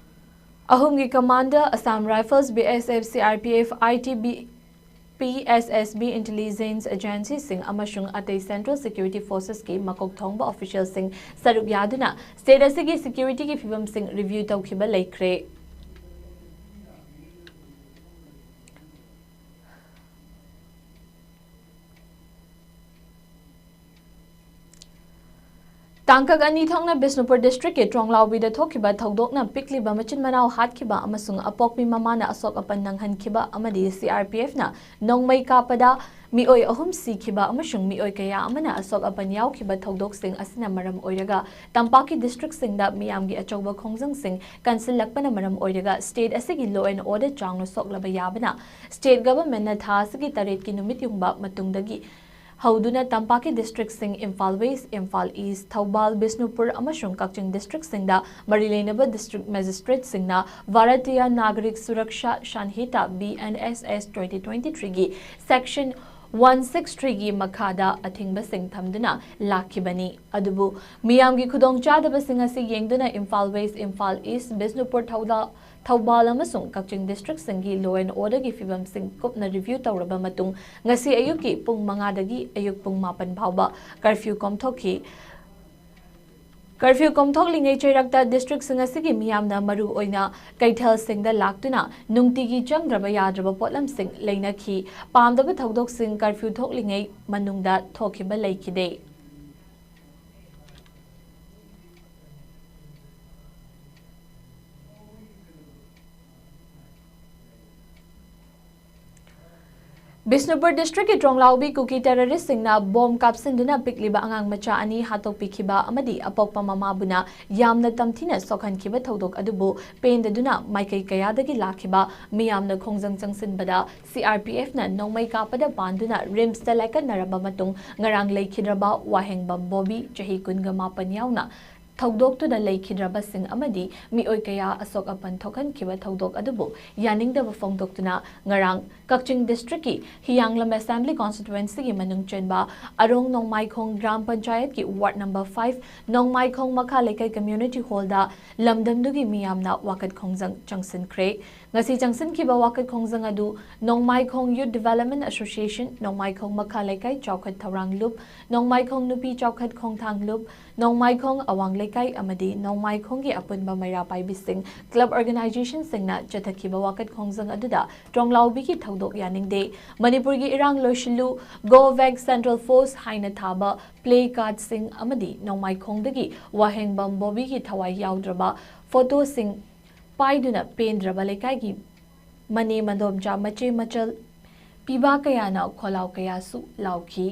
ꯑꯍꯨꯝꯒꯤ commander, Assam Rifles, B S F, C R P F, I T B P, S S B, intelligence agencyꯁꯤꯡ ꯑꯃꯁꯨꯡ ꯑꯇꯩ central security forcesꯀꯤ ꯃꯀꯣꯛ ꯊꯣꯡꯕ officialꯁꯤꯡ ꯁꯔꯨꯛ ꯌꯥꯗꯨꯅ state ꯑꯁꯤꯒꯤ securityꯒꯤ ꯐꯤꯕꯝꯁꯤꯡ review ꯇꯧꯈꯤꯕ ꯂꯩꯈ꯭ꯔꯦ꯫ ꯇꯥꯡꯀꯛ ꯑꯅꯤ ꯊꯣꯛꯅ ꯕꯤꯁꯅꯨꯄꯨꯔ districtꯀꯤ ꯇ꯭ꯔꯣꯡꯂꯥꯎꯕꯤꯗ ꯊꯣꯛꯈꯤꯕ ꯊꯧꯗꯣꯛꯅ ꯄꯤꯛꯂꯤꯕ ꯃꯆꯤꯟ ꯃꯅꯥꯎ ꯍꯥꯠꯈꯤꯕ ꯑꯃꯁꯨꯡ ꯑꯄꯣꯛꯄꯤ ꯃꯃꯥꯅ ꯑꯁꯣꯛ ꯑꯄꯟ ꯅꯪꯍꯟꯈꯤꯕ ꯑꯃꯗꯤ C R P Fꯅ ꯅꯣꯡꯃꯩ ꯀꯥꯞꯄꯗ ꯃꯤꯑꯣꯏ ꯑꯍꯨꯝ ꯁꯤꯈꯤꯕ ꯑꯃꯁꯨꯡ ꯃꯤꯑꯣꯏ ꯀꯌꯥ ꯑꯃꯅ ꯑꯁꯣꯛ ꯑꯄꯟ ꯌꯥꯎꯈꯤꯕ ꯊꯧꯗꯣꯛꯁꯤꯡ ꯑꯁꯤꯅ ꯃꯔꯝ ꯑꯣꯏꯔꯒ ꯇꯝꯄꯥꯛꯀꯤ districtꯁꯤꯡꯗ ꯃꯤꯌꯥꯝꯒꯤ ꯑꯆꯧꯕ ꯈꯣꯡꯖꯪꯁꯤꯡ ꯀꯟꯁꯤꯜꯂꯛꯄꯅ ꯃꯔꯝ ꯑꯣꯏꯔꯒ state ꯑꯁꯤꯒꯤ law and order ꯆꯥꯎꯅ ꯁꯣꯛꯂꯕ ꯌꯥꯕꯅ state governmentꯅ ꯊꯥ ꯑꯁꯤꯒꯤ ꯇꯔꯦꯠꯀꯤ ꯅꯨꯃꯤꯠ ꯌꯨꯡꯕ ꯃꯇꯨꯡꯗꯒꯤ ꯍꯧꯗꯨꯅ ꯇꯝꯄꯥꯛꯀꯤ districtꯁꯤꯡ ꯏꯝꯐꯥꯜ West, ꯏꯝꯐꯥꯜ East, ꯊꯧꯕꯥꯜ, ꯕꯤꯁꯅꯨꯄꯨꯔ ꯑꯃꯁꯨꯡ ꯀꯛꯆꯤꯡ districtꯁꯤꯡꯗ ꯃꯔꯤ ꯂꯩꯅꯕ district magistrateꯁꯤꯡꯅ Bharatiya Nagarik Suraksha Sanhita, B N S S twenty twenty-threeꯒꯤ section one six threeꯒꯤ ꯃꯈꯥꯗ ꯑꯊꯤꯡꯕꯁꯤꯡ ꯊꯝꯗꯨꯅ ꯂꯥꯛꯈꯤꯕꯅꯤ꯫ ꯑꯗꯨꯕꯨ ꯃꯤꯌꯥꯝꯒꯤ ꯈꯨꯗꯣꯡꯆꯥꯗꯕꯁꯤꯡ ꯑꯁꯤ ꯌꯦꯡꯗꯨꯅ ꯏꯝꯐꯥꯜ West, ꯏꯝꯐꯥꯜ East, ꯕꯤꯁꯅꯨꯄꯨꯔ, ꯊꯧꯗꯥ-, ꯊꯧꯕꯥꯜ ꯑꯃꯁꯨꯡ ꯀꯛꯆꯤꯡ districtꯁꯤꯡꯒꯤ law and orderꯒꯤ ꯐꯤꯕꯝꯁꯤꯡ ꯀꯨꯞꯅ review ꯇꯧꯔꯕ ꯃꯇꯨꯡ ꯉꯁꯤ ꯑꯌꯨꯛꯀꯤ ꯄꯨꯡ ꯃꯉꯥꯗꯒꯤ ꯑꯌꯨꯛ ꯄꯨꯡ ꯃꯥꯄꯟ ꯐꯥꯎꯕ curfew ꯀꯣꯝꯊꯣꯛꯈꯤ꯫ Curfew ꯀꯣꯝꯊꯣꯛꯂꯤꯉꯩ ꯆꯩꯔꯛꯇ districtꯁꯤꯡ ꯑꯁꯤꯒꯤ ꯃꯤꯌꯥꯝꯅ ꯃꯔꯨ ꯑꯣꯏꯅ ꯀꯩꯊꯦꯜꯁꯤꯡꯗ ꯂꯥꯛꯇꯨꯅ ꯅꯨꯡꯇꯤꯒꯤ ꯆꯪꯗ꯭ꯔꯕ ꯌꯥꯗ꯭ꯔꯕ ꯄꯣꯠꯂꯝꯁꯤꯡ ꯂꯩꯅꯈꯤ꯫ ꯄꯥꯝꯗꯕ ꯊꯧꯗꯣꯛꯁꯤꯡ curfew ꯊꯣꯛꯂꯤꯉꯩ ꯃꯅꯨꯡꯗ ꯊꯣꯛꯈꯤꯕ ꯂꯩꯈꯤꯗꯦ꯫ ꯕꯤꯁꯅꯨꯄꯨꯔ ꯗꯤꯁꯇ꯭ꯔꯤꯛꯀꯤ ꯇ꯭ꯔꯣꯡꯂꯥꯎꯕꯤ ꯀꯨꯀꯤ ꯇꯦꯔꯣꯔꯤꯁꯁꯤꯡꯅ ꯕꯣꯝ ꯀꯥꯞꯁꯤꯟꯗꯨꯅ ꯄꯤꯛꯂꯤꯕ ꯑꯉꯥꯡ ꯃꯆꯥ ꯑꯅꯤ ꯍꯥꯠꯇꯣꯛꯄꯤꯈꯤꯕ ꯑꯃꯗꯤ ꯑꯄꯣꯛꯄ ꯃꯃꯥꯕꯨꯅ ꯌꯥꯝꯅ ꯇꯝꯊꯤꯅ ꯁꯣꯛꯍꯟꯈꯤꯕ ꯊꯧꯗꯣꯛ ꯑꯗꯨꯕꯨ ꯄꯦꯟꯗꯗꯨꯅ ꯃꯥꯏꯀꯩ ꯀꯌꯥꯗꯒꯤ ꯂꯥꯛꯈꯤꯕ ꯃꯤꯌꯥꯝꯅ ꯈꯣꯡꯖꯪ ꯆꯪꯁꯤꯟꯕꯗ ꯁꯤ ꯑꯥꯔ ꯄꯤ ꯑꯦꯐꯅ ꯅꯣꯡꯃꯩ ꯀꯥꯞꯄꯗ ꯄꯥꯟꯗꯨꯅ ꯔꯤꯝꯁꯇ ꯂꯥꯏꯀꯠꯅꯔꯕ ꯃꯇꯨꯡ ꯉꯔꯥꯡ ꯂꯩꯈꯤꯗ꯭ꯔꯕ ꯋꯥꯍꯦꯡꯕꯝ ꯕꯣꯕꯤ ꯆꯍꯤ ꯀꯨꯟꯒ ꯃꯥꯄꯟ ꯌꯥꯎꯅ ꯊꯧꯗꯣꯛꯇꯨꯗ ꯂꯩꯈꯤꯗ꯭ꯔꯕꯁꯤꯡ ꯑꯃꯗꯤ ꯃꯤꯑꯣꯏ ꯀꯌꯥ ꯑꯁꯣꯛ ꯑꯄꯟ ꯊꯣꯛꯍꯟꯈꯤꯕ ꯊꯧꯗꯣꯛ ꯑꯗꯨꯕꯨ ꯌꯥꯅꯤꯡꯗꯕ ꯐꯣꯡꯗꯣꯛꯇꯨꯅ ꯉꯔꯥꯡ ꯀꯛꯆꯤꯡ ꯗꯤꯁꯇ꯭ꯔꯤꯛꯀꯤ ꯍꯤꯌꯥꯡꯂꯝ ꯑꯦꯁꯦꯝꯕ꯭ꯂꯤ ꯀꯣꯟꯁꯇꯤꯇ꯭ꯋꯦꯟꯁꯤꯒꯤ ꯃꯅꯨꯡ ꯆꯟꯕ ꯑꯔꯣꯡ ꯅꯣꯡꯃꯥꯏꯈꯣꯡ ꯒ꯭ꯔꯥꯝ ꯄꯟꯆꯥꯌꯠꯀꯤ ꯋꯥꯔꯗ ꯅꯝꯕꯔ ꯐꯥꯏꯚ ꯅꯣꯡꯃꯥꯏꯈꯣꯡ ꯃꯈꯥ ꯂꯩꯀꯥꯏ ꯀꯝꯃ꯭ꯌꯨꯅꯤꯇꯤ ꯍꯣꯜꯗ ꯂꯝꯗꯝꯗꯨꯒꯤ ꯃꯤꯌꯥꯝꯅ ꯋꯥꯀꯠ ꯈꯣꯡꯖꯪ ꯆꯪꯁꯤꯟꯈ꯭ꯔꯦ꯫ ꯉꯁꯤ ꯆꯪꯁꯤꯟꯈꯤꯕ ꯋꯥꯀꯠ ꯈꯣꯡꯖꯪ ꯑꯗꯨ ꯅꯣꯡꯃꯥꯏꯈꯣꯡ ꯌꯨꯠ ꯗꯤꯚꯦꯂꯞꯃꯦꯟ ꯑꯦꯁꯣꯁꯤꯌꯦꯁꯟ, ꯅꯣꯡꯃꯥꯏꯈꯣꯡ ꯃꯈꯥ ꯂꯩꯀꯥꯏ ꯆꯥꯎꯈꯠ ꯊꯧꯔꯥꯡ ꯂꯨꯞ, ꯅꯣꯡꯃꯥꯏꯈꯣꯡ ꯅꯨꯄꯤ ꯆꯥꯎꯈꯠ ꯈꯣꯡꯊꯥꯡ ꯂꯨꯞ, ꯅꯣꯡꯃꯥꯏꯈꯣꯡ ꯑꯋꯥꯡ ꯂꯩꯀꯥꯏ ꯑꯃꯗꯤ ꯅꯣꯡꯃꯥꯏꯈꯣꯡꯒꯤ ꯑꯄꯨꯟꯕ ꯃꯩꯔꯥ ꯄꯥꯏꯕꯤꯁꯤꯡ, ꯀ꯭ꯂꯕ ꯑꯣꯔꯒꯅꯥꯏꯖꯦꯁꯟꯁꯤꯡꯅ ꯆꯠꯊꯈꯤꯕ ꯋꯥꯀꯠ ꯈꯣꯡꯖꯪ ꯑꯗꯨꯗ ꯇ꯭ꯔꯣꯡꯂꯥꯎꯕꯤꯒꯤ ꯊꯧꯗꯣꯛ ꯌꯥꯅꯤꯡꯗꯦ꯫ ꯃꯅꯤꯄꯨꯔꯒꯤ ꯏꯔꯥꯡ ꯂꯣꯏꯁꯤꯜꯂꯨ, Go Back Central Force ꯍꯥꯏꯅ ꯊꯥꯕ ꯄ꯭ꯂꯦ ꯀꯥꯔꯗꯁꯤꯡ ꯑꯃꯗꯤ ꯅꯣꯡꯃꯥꯏꯈꯣꯡꯗꯒꯤ ꯋꯥꯍꯦꯡꯕꯝ ꯕꯣꯕꯤꯒꯤ ꯊꯋꯥꯏ ꯌꯥꯎꯗ꯭ꯔꯕ ꯐꯣꯇꯣꯁꯤꯡ ꯄꯥꯏꯗꯨꯅ ꯄꯦꯟꯗ꯭ꯔꯕ ꯂꯩꯀꯥꯏꯒꯤ ꯃꯅꯦ ꯃꯗꯣꯝꯆꯥ ꯃꯆꯦ ꯃꯆꯜ ꯄꯤꯕ ꯀꯌꯥꯅ ꯈꯣꯜꯂꯥꯎ ꯀꯌꯥꯁꯨ ꯂꯥꯎꯈꯤ꯫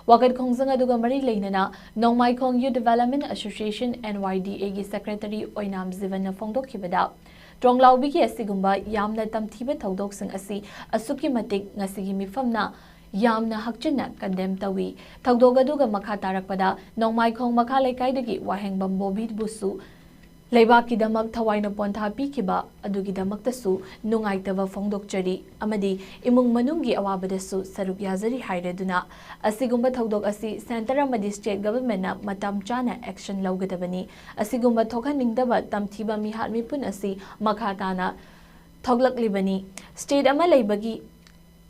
ꯋꯥꯀꯠ ꯈꯣꯡꯖꯪ ꯑꯗꯨꯒ ꯃꯔꯤ ꯂꯩꯅꯅ ꯅꯣꯡꯃꯥꯏꯈꯣꯡ ꯌꯨꯠ ꯗꯤꯚꯦꯂꯞꯃꯦꯟ ꯑꯦꯁꯣꯁꯤꯌꯦꯁꯟ, ꯑꯦꯟ ꯋꯥꯏ ꯗꯤ ꯑꯦꯒꯤ ꯁꯦꯀ꯭ꯔꯦꯇꯔꯤ ꯑꯣꯏꯅꯥꯝ ꯖꯤꯕꯟꯅ ꯐꯣꯡꯗꯣꯛꯈꯤꯕꯗ, ꯇ꯭ꯔꯣꯡꯂꯥꯎꯕꯤꯒꯤ ꯑꯁꯤꯒꯨꯝꯕ ꯌꯥꯝꯅ ꯇꯝꯊꯤꯕ ꯊꯧꯗꯣꯛꯁꯤꯡ ꯑꯁꯤ ꯑꯁꯨꯛꯀꯤ ꯃꯇꯤꯛ ꯉꯁꯤꯒꯤ ꯃꯤꯐꯝꯅ ꯌꯥꯝꯅ ꯍꯛꯆꯤꯟꯅ ꯀꯟꯗꯦꯝ ꯇꯧꯏ꯫ ꯊꯧꯗꯣꯛ ꯑꯗꯨꯒ ꯃꯈꯥ ꯇꯥꯔꯛꯄꯗ ꯅꯣꯡꯃꯥꯏꯈꯣꯡ ꯃꯈꯥ ꯂꯩꯀꯥꯏꯗꯒꯤ ꯋꯥꯍꯦꯡꯕꯝ ꯕꯣꯕꯤꯕꯨꯁꯨ ꯂꯩꯕꯥꯛꯀꯤꯗꯃꯛ ꯊꯋꯥꯏꯅ ꯄꯣꯟꯊꯥ ꯄꯤꯈꯤꯕ ꯑꯗꯨꯒꯤꯗꯃꯛꯇꯁꯨ ꯅꯨꯡꯉꯥꯏꯇꯕ ꯐꯣꯡꯗꯣꯛꯆꯔꯤ ꯑꯃꯗꯤ ꯏꯃꯨꯡ ꯃꯅꯨꯡꯒꯤ ꯑꯋꯥꯕꯗꯁꯨ ꯁꯔꯨꯛ ꯌꯥꯖꯔꯤ ꯍꯥꯏꯔꯗꯨꯅ, ꯑꯁꯤꯒꯨꯝꯕ ꯊꯧꯗꯣꯛ ꯑꯁꯤ ꯁꯦꯟꯇꯔ ꯑꯃꯗꯤ ꯁ꯭ꯇꯦꯠ ꯒꯚꯔꯟꯃꯦꯟꯠꯅ ꯃꯇꯝ ꯆꯥꯅ ꯑꯦꯛꯁꯟ ꯂꯧꯒꯗꯕꯅꯤ꯫ ꯑꯁꯤꯒꯨꯝꯕ ꯊꯣꯛꯍꯟꯅꯤꯡꯗꯕ ꯇꯝꯊꯤꯕ ꯃꯤꯍꯥꯠ ꯃꯤꯄꯨꯟ ꯑꯁꯤ ꯃꯈꯥ ꯇꯥꯅ ꯊꯣꯛꯂꯛꯂꯤꯕꯅꯤ꯫ ꯁ꯭ꯇꯦꯠ ꯑꯃ ꯂꯩꯕꯒꯤ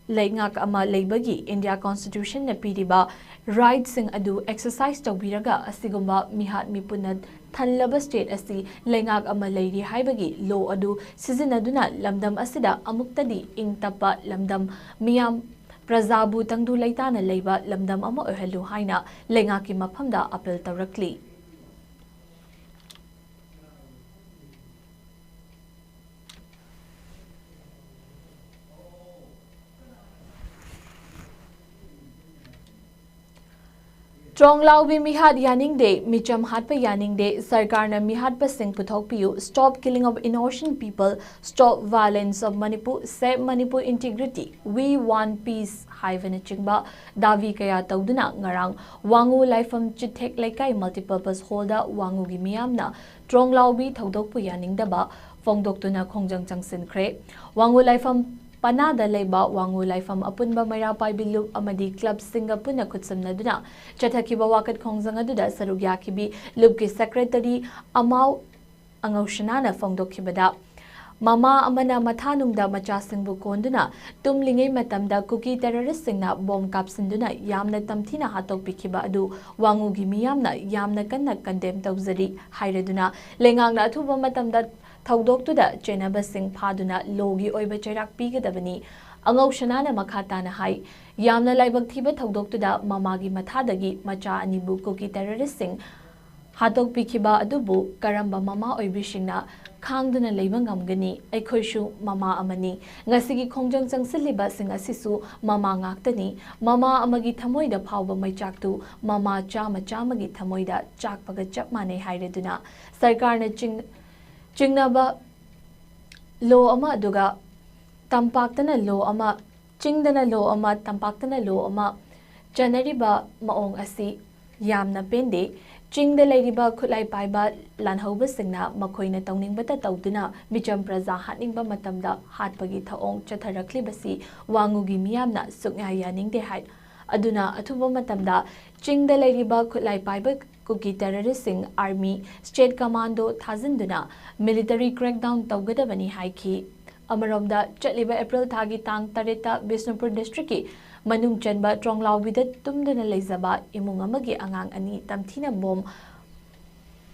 ꯂꯩꯉꯥꯛ ꯑꯃ ꯂꯩꯕꯒꯤ ꯏꯟꯗꯤꯌꯥ ꯀꯣꯟꯁꯇꯤꯇ꯭ꯌꯨꯁꯟꯅ ꯄꯤꯔꯤꯕ ꯔꯥꯏꯠꯁꯤꯡ ꯑꯗꯨ ꯑꯦꯛꯁꯔꯁꯥꯏꯁ ꯇꯧꯕꯤꯔꯒ ꯑꯁꯤꯒꯨꯝꯕ ꯃꯤꯍꯥꯠ ꯃꯤꯄꯨꯟꯅ ꯊꯜꯂꯕ ꯁ꯭ꯇꯦꯠ ꯑꯁꯤ ꯂꯩꯉꯥꯛ ꯑꯃ ꯂꯩꯔꯤ ꯍꯥꯏꯕꯒꯤ ꯂꯣ ꯑꯗꯨ ꯁꯤꯖꯤꯟꯅꯗꯨꯅ ꯂꯝꯗꯝ ꯑꯁꯤꯗ ꯑꯃꯨꯛꯇꯗꯤ ꯏꯪ ꯇꯞꯄ ꯂꯝꯗꯝ, ꯃꯤꯌꯥꯝ ꯄ꯭ꯔꯖꯥꯕꯨ ꯇꯪꯗꯨ ꯂꯩꯇꯥꯅ ꯂꯩꯕ ꯂꯝꯗꯝ ꯑꯃ ꯑꯣꯏꯍꯜꯂꯨ ꯍꯥꯏꯅ ꯂꯩꯉꯥꯛꯀꯤ ꯃꯐꯝꯗ ꯑꯥꯄꯤꯜ ꯇꯧꯔꯛꯂꯤ꯫ ꯇ꯭ꯔꯣꯡꯂꯥꯎꯕꯤ ꯃꯤꯍꯥꯠ ꯌꯥꯅꯤꯡꯗꯦ, ꯃꯤꯆꯝ ꯍꯥꯠꯄ ꯌꯥꯅꯤꯡꯗꯦ, ꯁꯔꯀꯥꯔꯅ ꯃꯤꯍꯥꯠꯄꯁꯤꯡ ꯄꯨꯊꯣꯛꯄꯤꯌꯨ, Stop Killing of Innocent People, Stop Violence of Manipur, Save Manipur Integrity, We Want Peace ꯍꯥꯏꯕꯅꯆꯤꯡꯕ ꯗꯥꯕꯤ ꯀꯌꯥ ꯇꯧꯗꯨꯅ ꯉꯔꯥꯡ ꯋꯥꯉꯨ ꯂꯥꯏꯐꯝ ꯆꯤꯊꯦꯛ ꯂꯩꯀꯥꯏ Multipurpose Hallꯗ ꯋꯥꯉꯨꯒꯤ ꯃꯤꯌꯥꯝꯅ ꯇ꯭ꯔꯣꯡꯂꯥꯎꯕꯤ ꯊꯧꯗꯣꯛꯄꯨ ꯌꯥꯅꯤꯡꯗꯕ ꯐꯣꯡꯗꯣꯛꯇꯨꯅ ꯈꯣꯡꯖꯪ ꯆꯪꯁꯤꯟꯈ꯭ꯔꯦ꯫ ꯋꯥꯉꯨ ꯂꯥꯏꯐꯝ ꯄꯅꯥꯗ ꯂꯩꯕ ꯋꯥꯉꯨ ꯂꯥꯏꯐꯝ ꯑꯄꯨꯟꯕ ꯃꯩꯔꯥ ꯄꯥꯏꯕꯤ ꯂꯨꯞ ꯑꯃꯗꯤ ꯀ꯭ꯂꯕꯁꯤꯡꯒ ꯄꯨꯟꯅ ꯈꯨꯠꯁꯝꯅꯗꯨꯅ ꯆꯠꯊꯈꯤꯕ ꯋꯥꯀꯠ ꯈꯣꯡꯖꯪ ꯑꯗꯨꯗ ꯁꯔꯨꯛ ꯌꯥꯈꯤꯕꯤ ꯂꯨꯞꯀꯤ ꯁꯦꯀ꯭ꯔꯦꯇꯔꯤ ꯑꯃꯥꯎ ꯑꯉꯧꯁꯅꯥꯅ ꯐꯣꯡꯗꯣꯛꯈꯤꯕꯗ, ꯃꯃꯥ ꯑꯃꯅ ꯃꯊꯥꯅꯨꯡꯗ ꯃꯆꯥꯁꯤꯡꯕꯨ ꯀꯣꯟꯗꯨꯅ ꯇꯨꯝꯂꯤꯉꯩ ꯃꯇꯝꯗ ꯀꯨꯀꯤ ꯇꯦꯔꯣꯔꯤꯁꯁꯤꯡꯅ ꯕꯣꯝ ꯀꯥꯞꯁꯤꯟꯗꯨꯅ ꯌꯥꯝꯅ ꯇꯝꯊꯤꯅ ꯍꯥꯠꯇꯣꯛꯄꯤꯈꯤꯕ ꯑꯗꯨ ꯋꯥꯉꯨꯒꯤ ꯃꯤꯌꯥꯝꯅ ꯌꯥꯝꯅ ꯀꯟꯅ ꯀꯟꯗꯦꯝ ꯇꯧꯖꯔꯤ ꯍꯥꯏꯔꯗꯨꯅ, ꯂꯩꯉꯥꯛꯅ ꯑꯊꯨꯕ ꯃꯇꯝꯗ ꯊꯧꯗꯣꯛꯇꯨꯗ ꯆꯦꯟꯅꯕꯁꯤꯡ ꯐꯥꯗꯨꯅ ꯂꯣꯒꯤ ꯑꯣꯏꯕ ꯆꯩꯔꯥꯛ ꯄꯤꯒꯗꯕꯅꯤ꯫ ꯑꯉꯧꯁꯅꯥꯅ ꯃꯈꯥ ꯇꯥꯅ ꯍꯥꯏ, ꯌꯥꯝꯅ ꯂꯥꯏꯕꯛ ꯊꯤꯕ ꯊꯧꯗꯣꯛꯇꯨꯗ ꯃꯃꯥꯒꯤ ꯃꯊꯥꯗꯒꯤ ꯃꯆꯥ ꯑꯅꯤꯕꯨ ꯀꯨꯀꯤ ꯇꯦꯔꯣꯔꯤꯁꯁꯤꯡ ꯍꯥꯠꯇꯣꯛꯄꯤꯈꯤꯕ ꯑꯗꯨꯕꯨ ꯀꯔꯝꯕ ꯃꯃꯥ ꯑꯣꯏꯕꯤꯁꯤꯡꯅ ꯈꯥꯡꯗꯨꯅ ꯂꯩꯕ ꯉꯝꯒꯅꯤ? ꯑꯩꯈꯣꯏꯁꯨ ꯃꯃꯥ ꯑꯃꯅꯤ꯫ ꯉꯁꯤꯒꯤ ꯈꯣꯡꯖꯪ ꯆꯪꯁꯤꯜꯂꯤꯕꯁꯤꯡ ꯑꯁꯤꯁꯨ ꯃꯃꯥ ꯉꯥꯛꯇꯅꯤ꯫ ꯃꯃꯥ ꯑꯃꯒꯤ ꯊꯃꯣꯏꯗ ꯐꯥꯎꯕ ꯃꯩꯆꯥꯛꯇꯨ ꯃꯃꯥ ꯆꯥꯝꯃ ꯆꯥꯝꯃꯒꯤ ꯊꯃꯣꯏꯗ ꯆꯥꯛꯄꯒ ꯆꯞ ꯃꯥꯟꯅꯩ ꯍꯥꯏꯔꯗꯨꯅ, ꯁꯔꯀꯥꯔꯅ ꯆꯤꯡ-, ꯆꯤꯡꯅꯕ ꯂꯣ ꯑꯃ ꯑꯗꯨꯒ ꯇꯝꯄꯥꯛꯇꯅ ꯂꯣ ꯑꯃ, ꯆꯤꯡꯗꯅ ꯂꯣ ꯑꯃ, ꯇꯝꯄꯥꯛꯇꯅ ꯂꯣ ꯑꯃ ꯆꯠꯅꯔꯤꯕ ꯃꯑꯣꯡ ꯑꯁꯤ ꯌꯥꯝꯅ ꯄꯦꯟꯗꯦ꯫ ꯆꯤꯡꯗ ꯂꯩꯔꯤꯕ ꯈꯨꯠꯂꯥꯏ ꯄꯥꯏꯕ ꯂꯥꯟꯍꯧꯕꯁꯤꯡꯅ ꯃꯈꯣꯏꯅ ꯇꯧꯅꯤꯡꯕꯇ ꯇꯧꯗꯨꯅ ꯃꯤꯆꯝ ꯄ꯭ꯔꯖꯥ ꯍꯥꯠꯅꯤꯡꯕ ꯃꯇꯝꯗ ꯍꯥꯠꯄꯒꯤ ꯊꯧꯑꯣꯡ ꯆꯠꯊꯔꯛꯂꯤꯕꯁꯤ ꯋꯥꯉꯨꯒꯤ ꯃꯤꯌꯥꯝꯅ ꯁꯨꯛꯌꯥ ꯌꯥꯅꯤꯡꯗꯦ ꯍꯥꯏ꯫ ꯑꯗꯨꯅ ꯑꯊꯨꯕ ꯃꯇꯝꯗ ꯆꯤꯡꯗ ꯂꯩꯔꯤꯕ ꯈꯨꯠꯂꯥꯏ ꯄꯥꯏꯕ ꯀꯨꯀꯤ ꯇꯦꯔꯣꯔꯤꯁꯁꯤꯡ, army, state commando ꯊꯥꯖꯤꯟꯗꯨꯅ military crackdown ꯇꯧꯒꯗꯕꯅꯤ ꯍꯥꯏꯈꯤ꯫ ꯑꯃꯔꯣꯝꯗ, ꯆꯠꯂꯤꯕ ꯑꯦꯄ꯭ꯔꯤꯜ ꯊꯥꯒꯤ ꯇꯥꯡ ꯇꯔꯦꯠꯇ ꯕꯤꯁꯅꯨꯄꯨꯔ ꯗꯤꯁꯇ꯭ꯔꯤꯛꯀꯤ ꯃꯅꯨꯡ ꯆꯟꯕ ꯇ꯭ꯔꯣꯡꯂꯥꯎꯕꯤꯗ ꯇꯨꯝꯗꯨꯅ ꯂꯩꯖꯕ ꯏꯃꯨꯡ ꯑꯃꯒꯤ ꯑꯉꯥꯡ ꯑꯅꯤ ꯇꯝꯊꯤꯅ ꯕꯣꯝ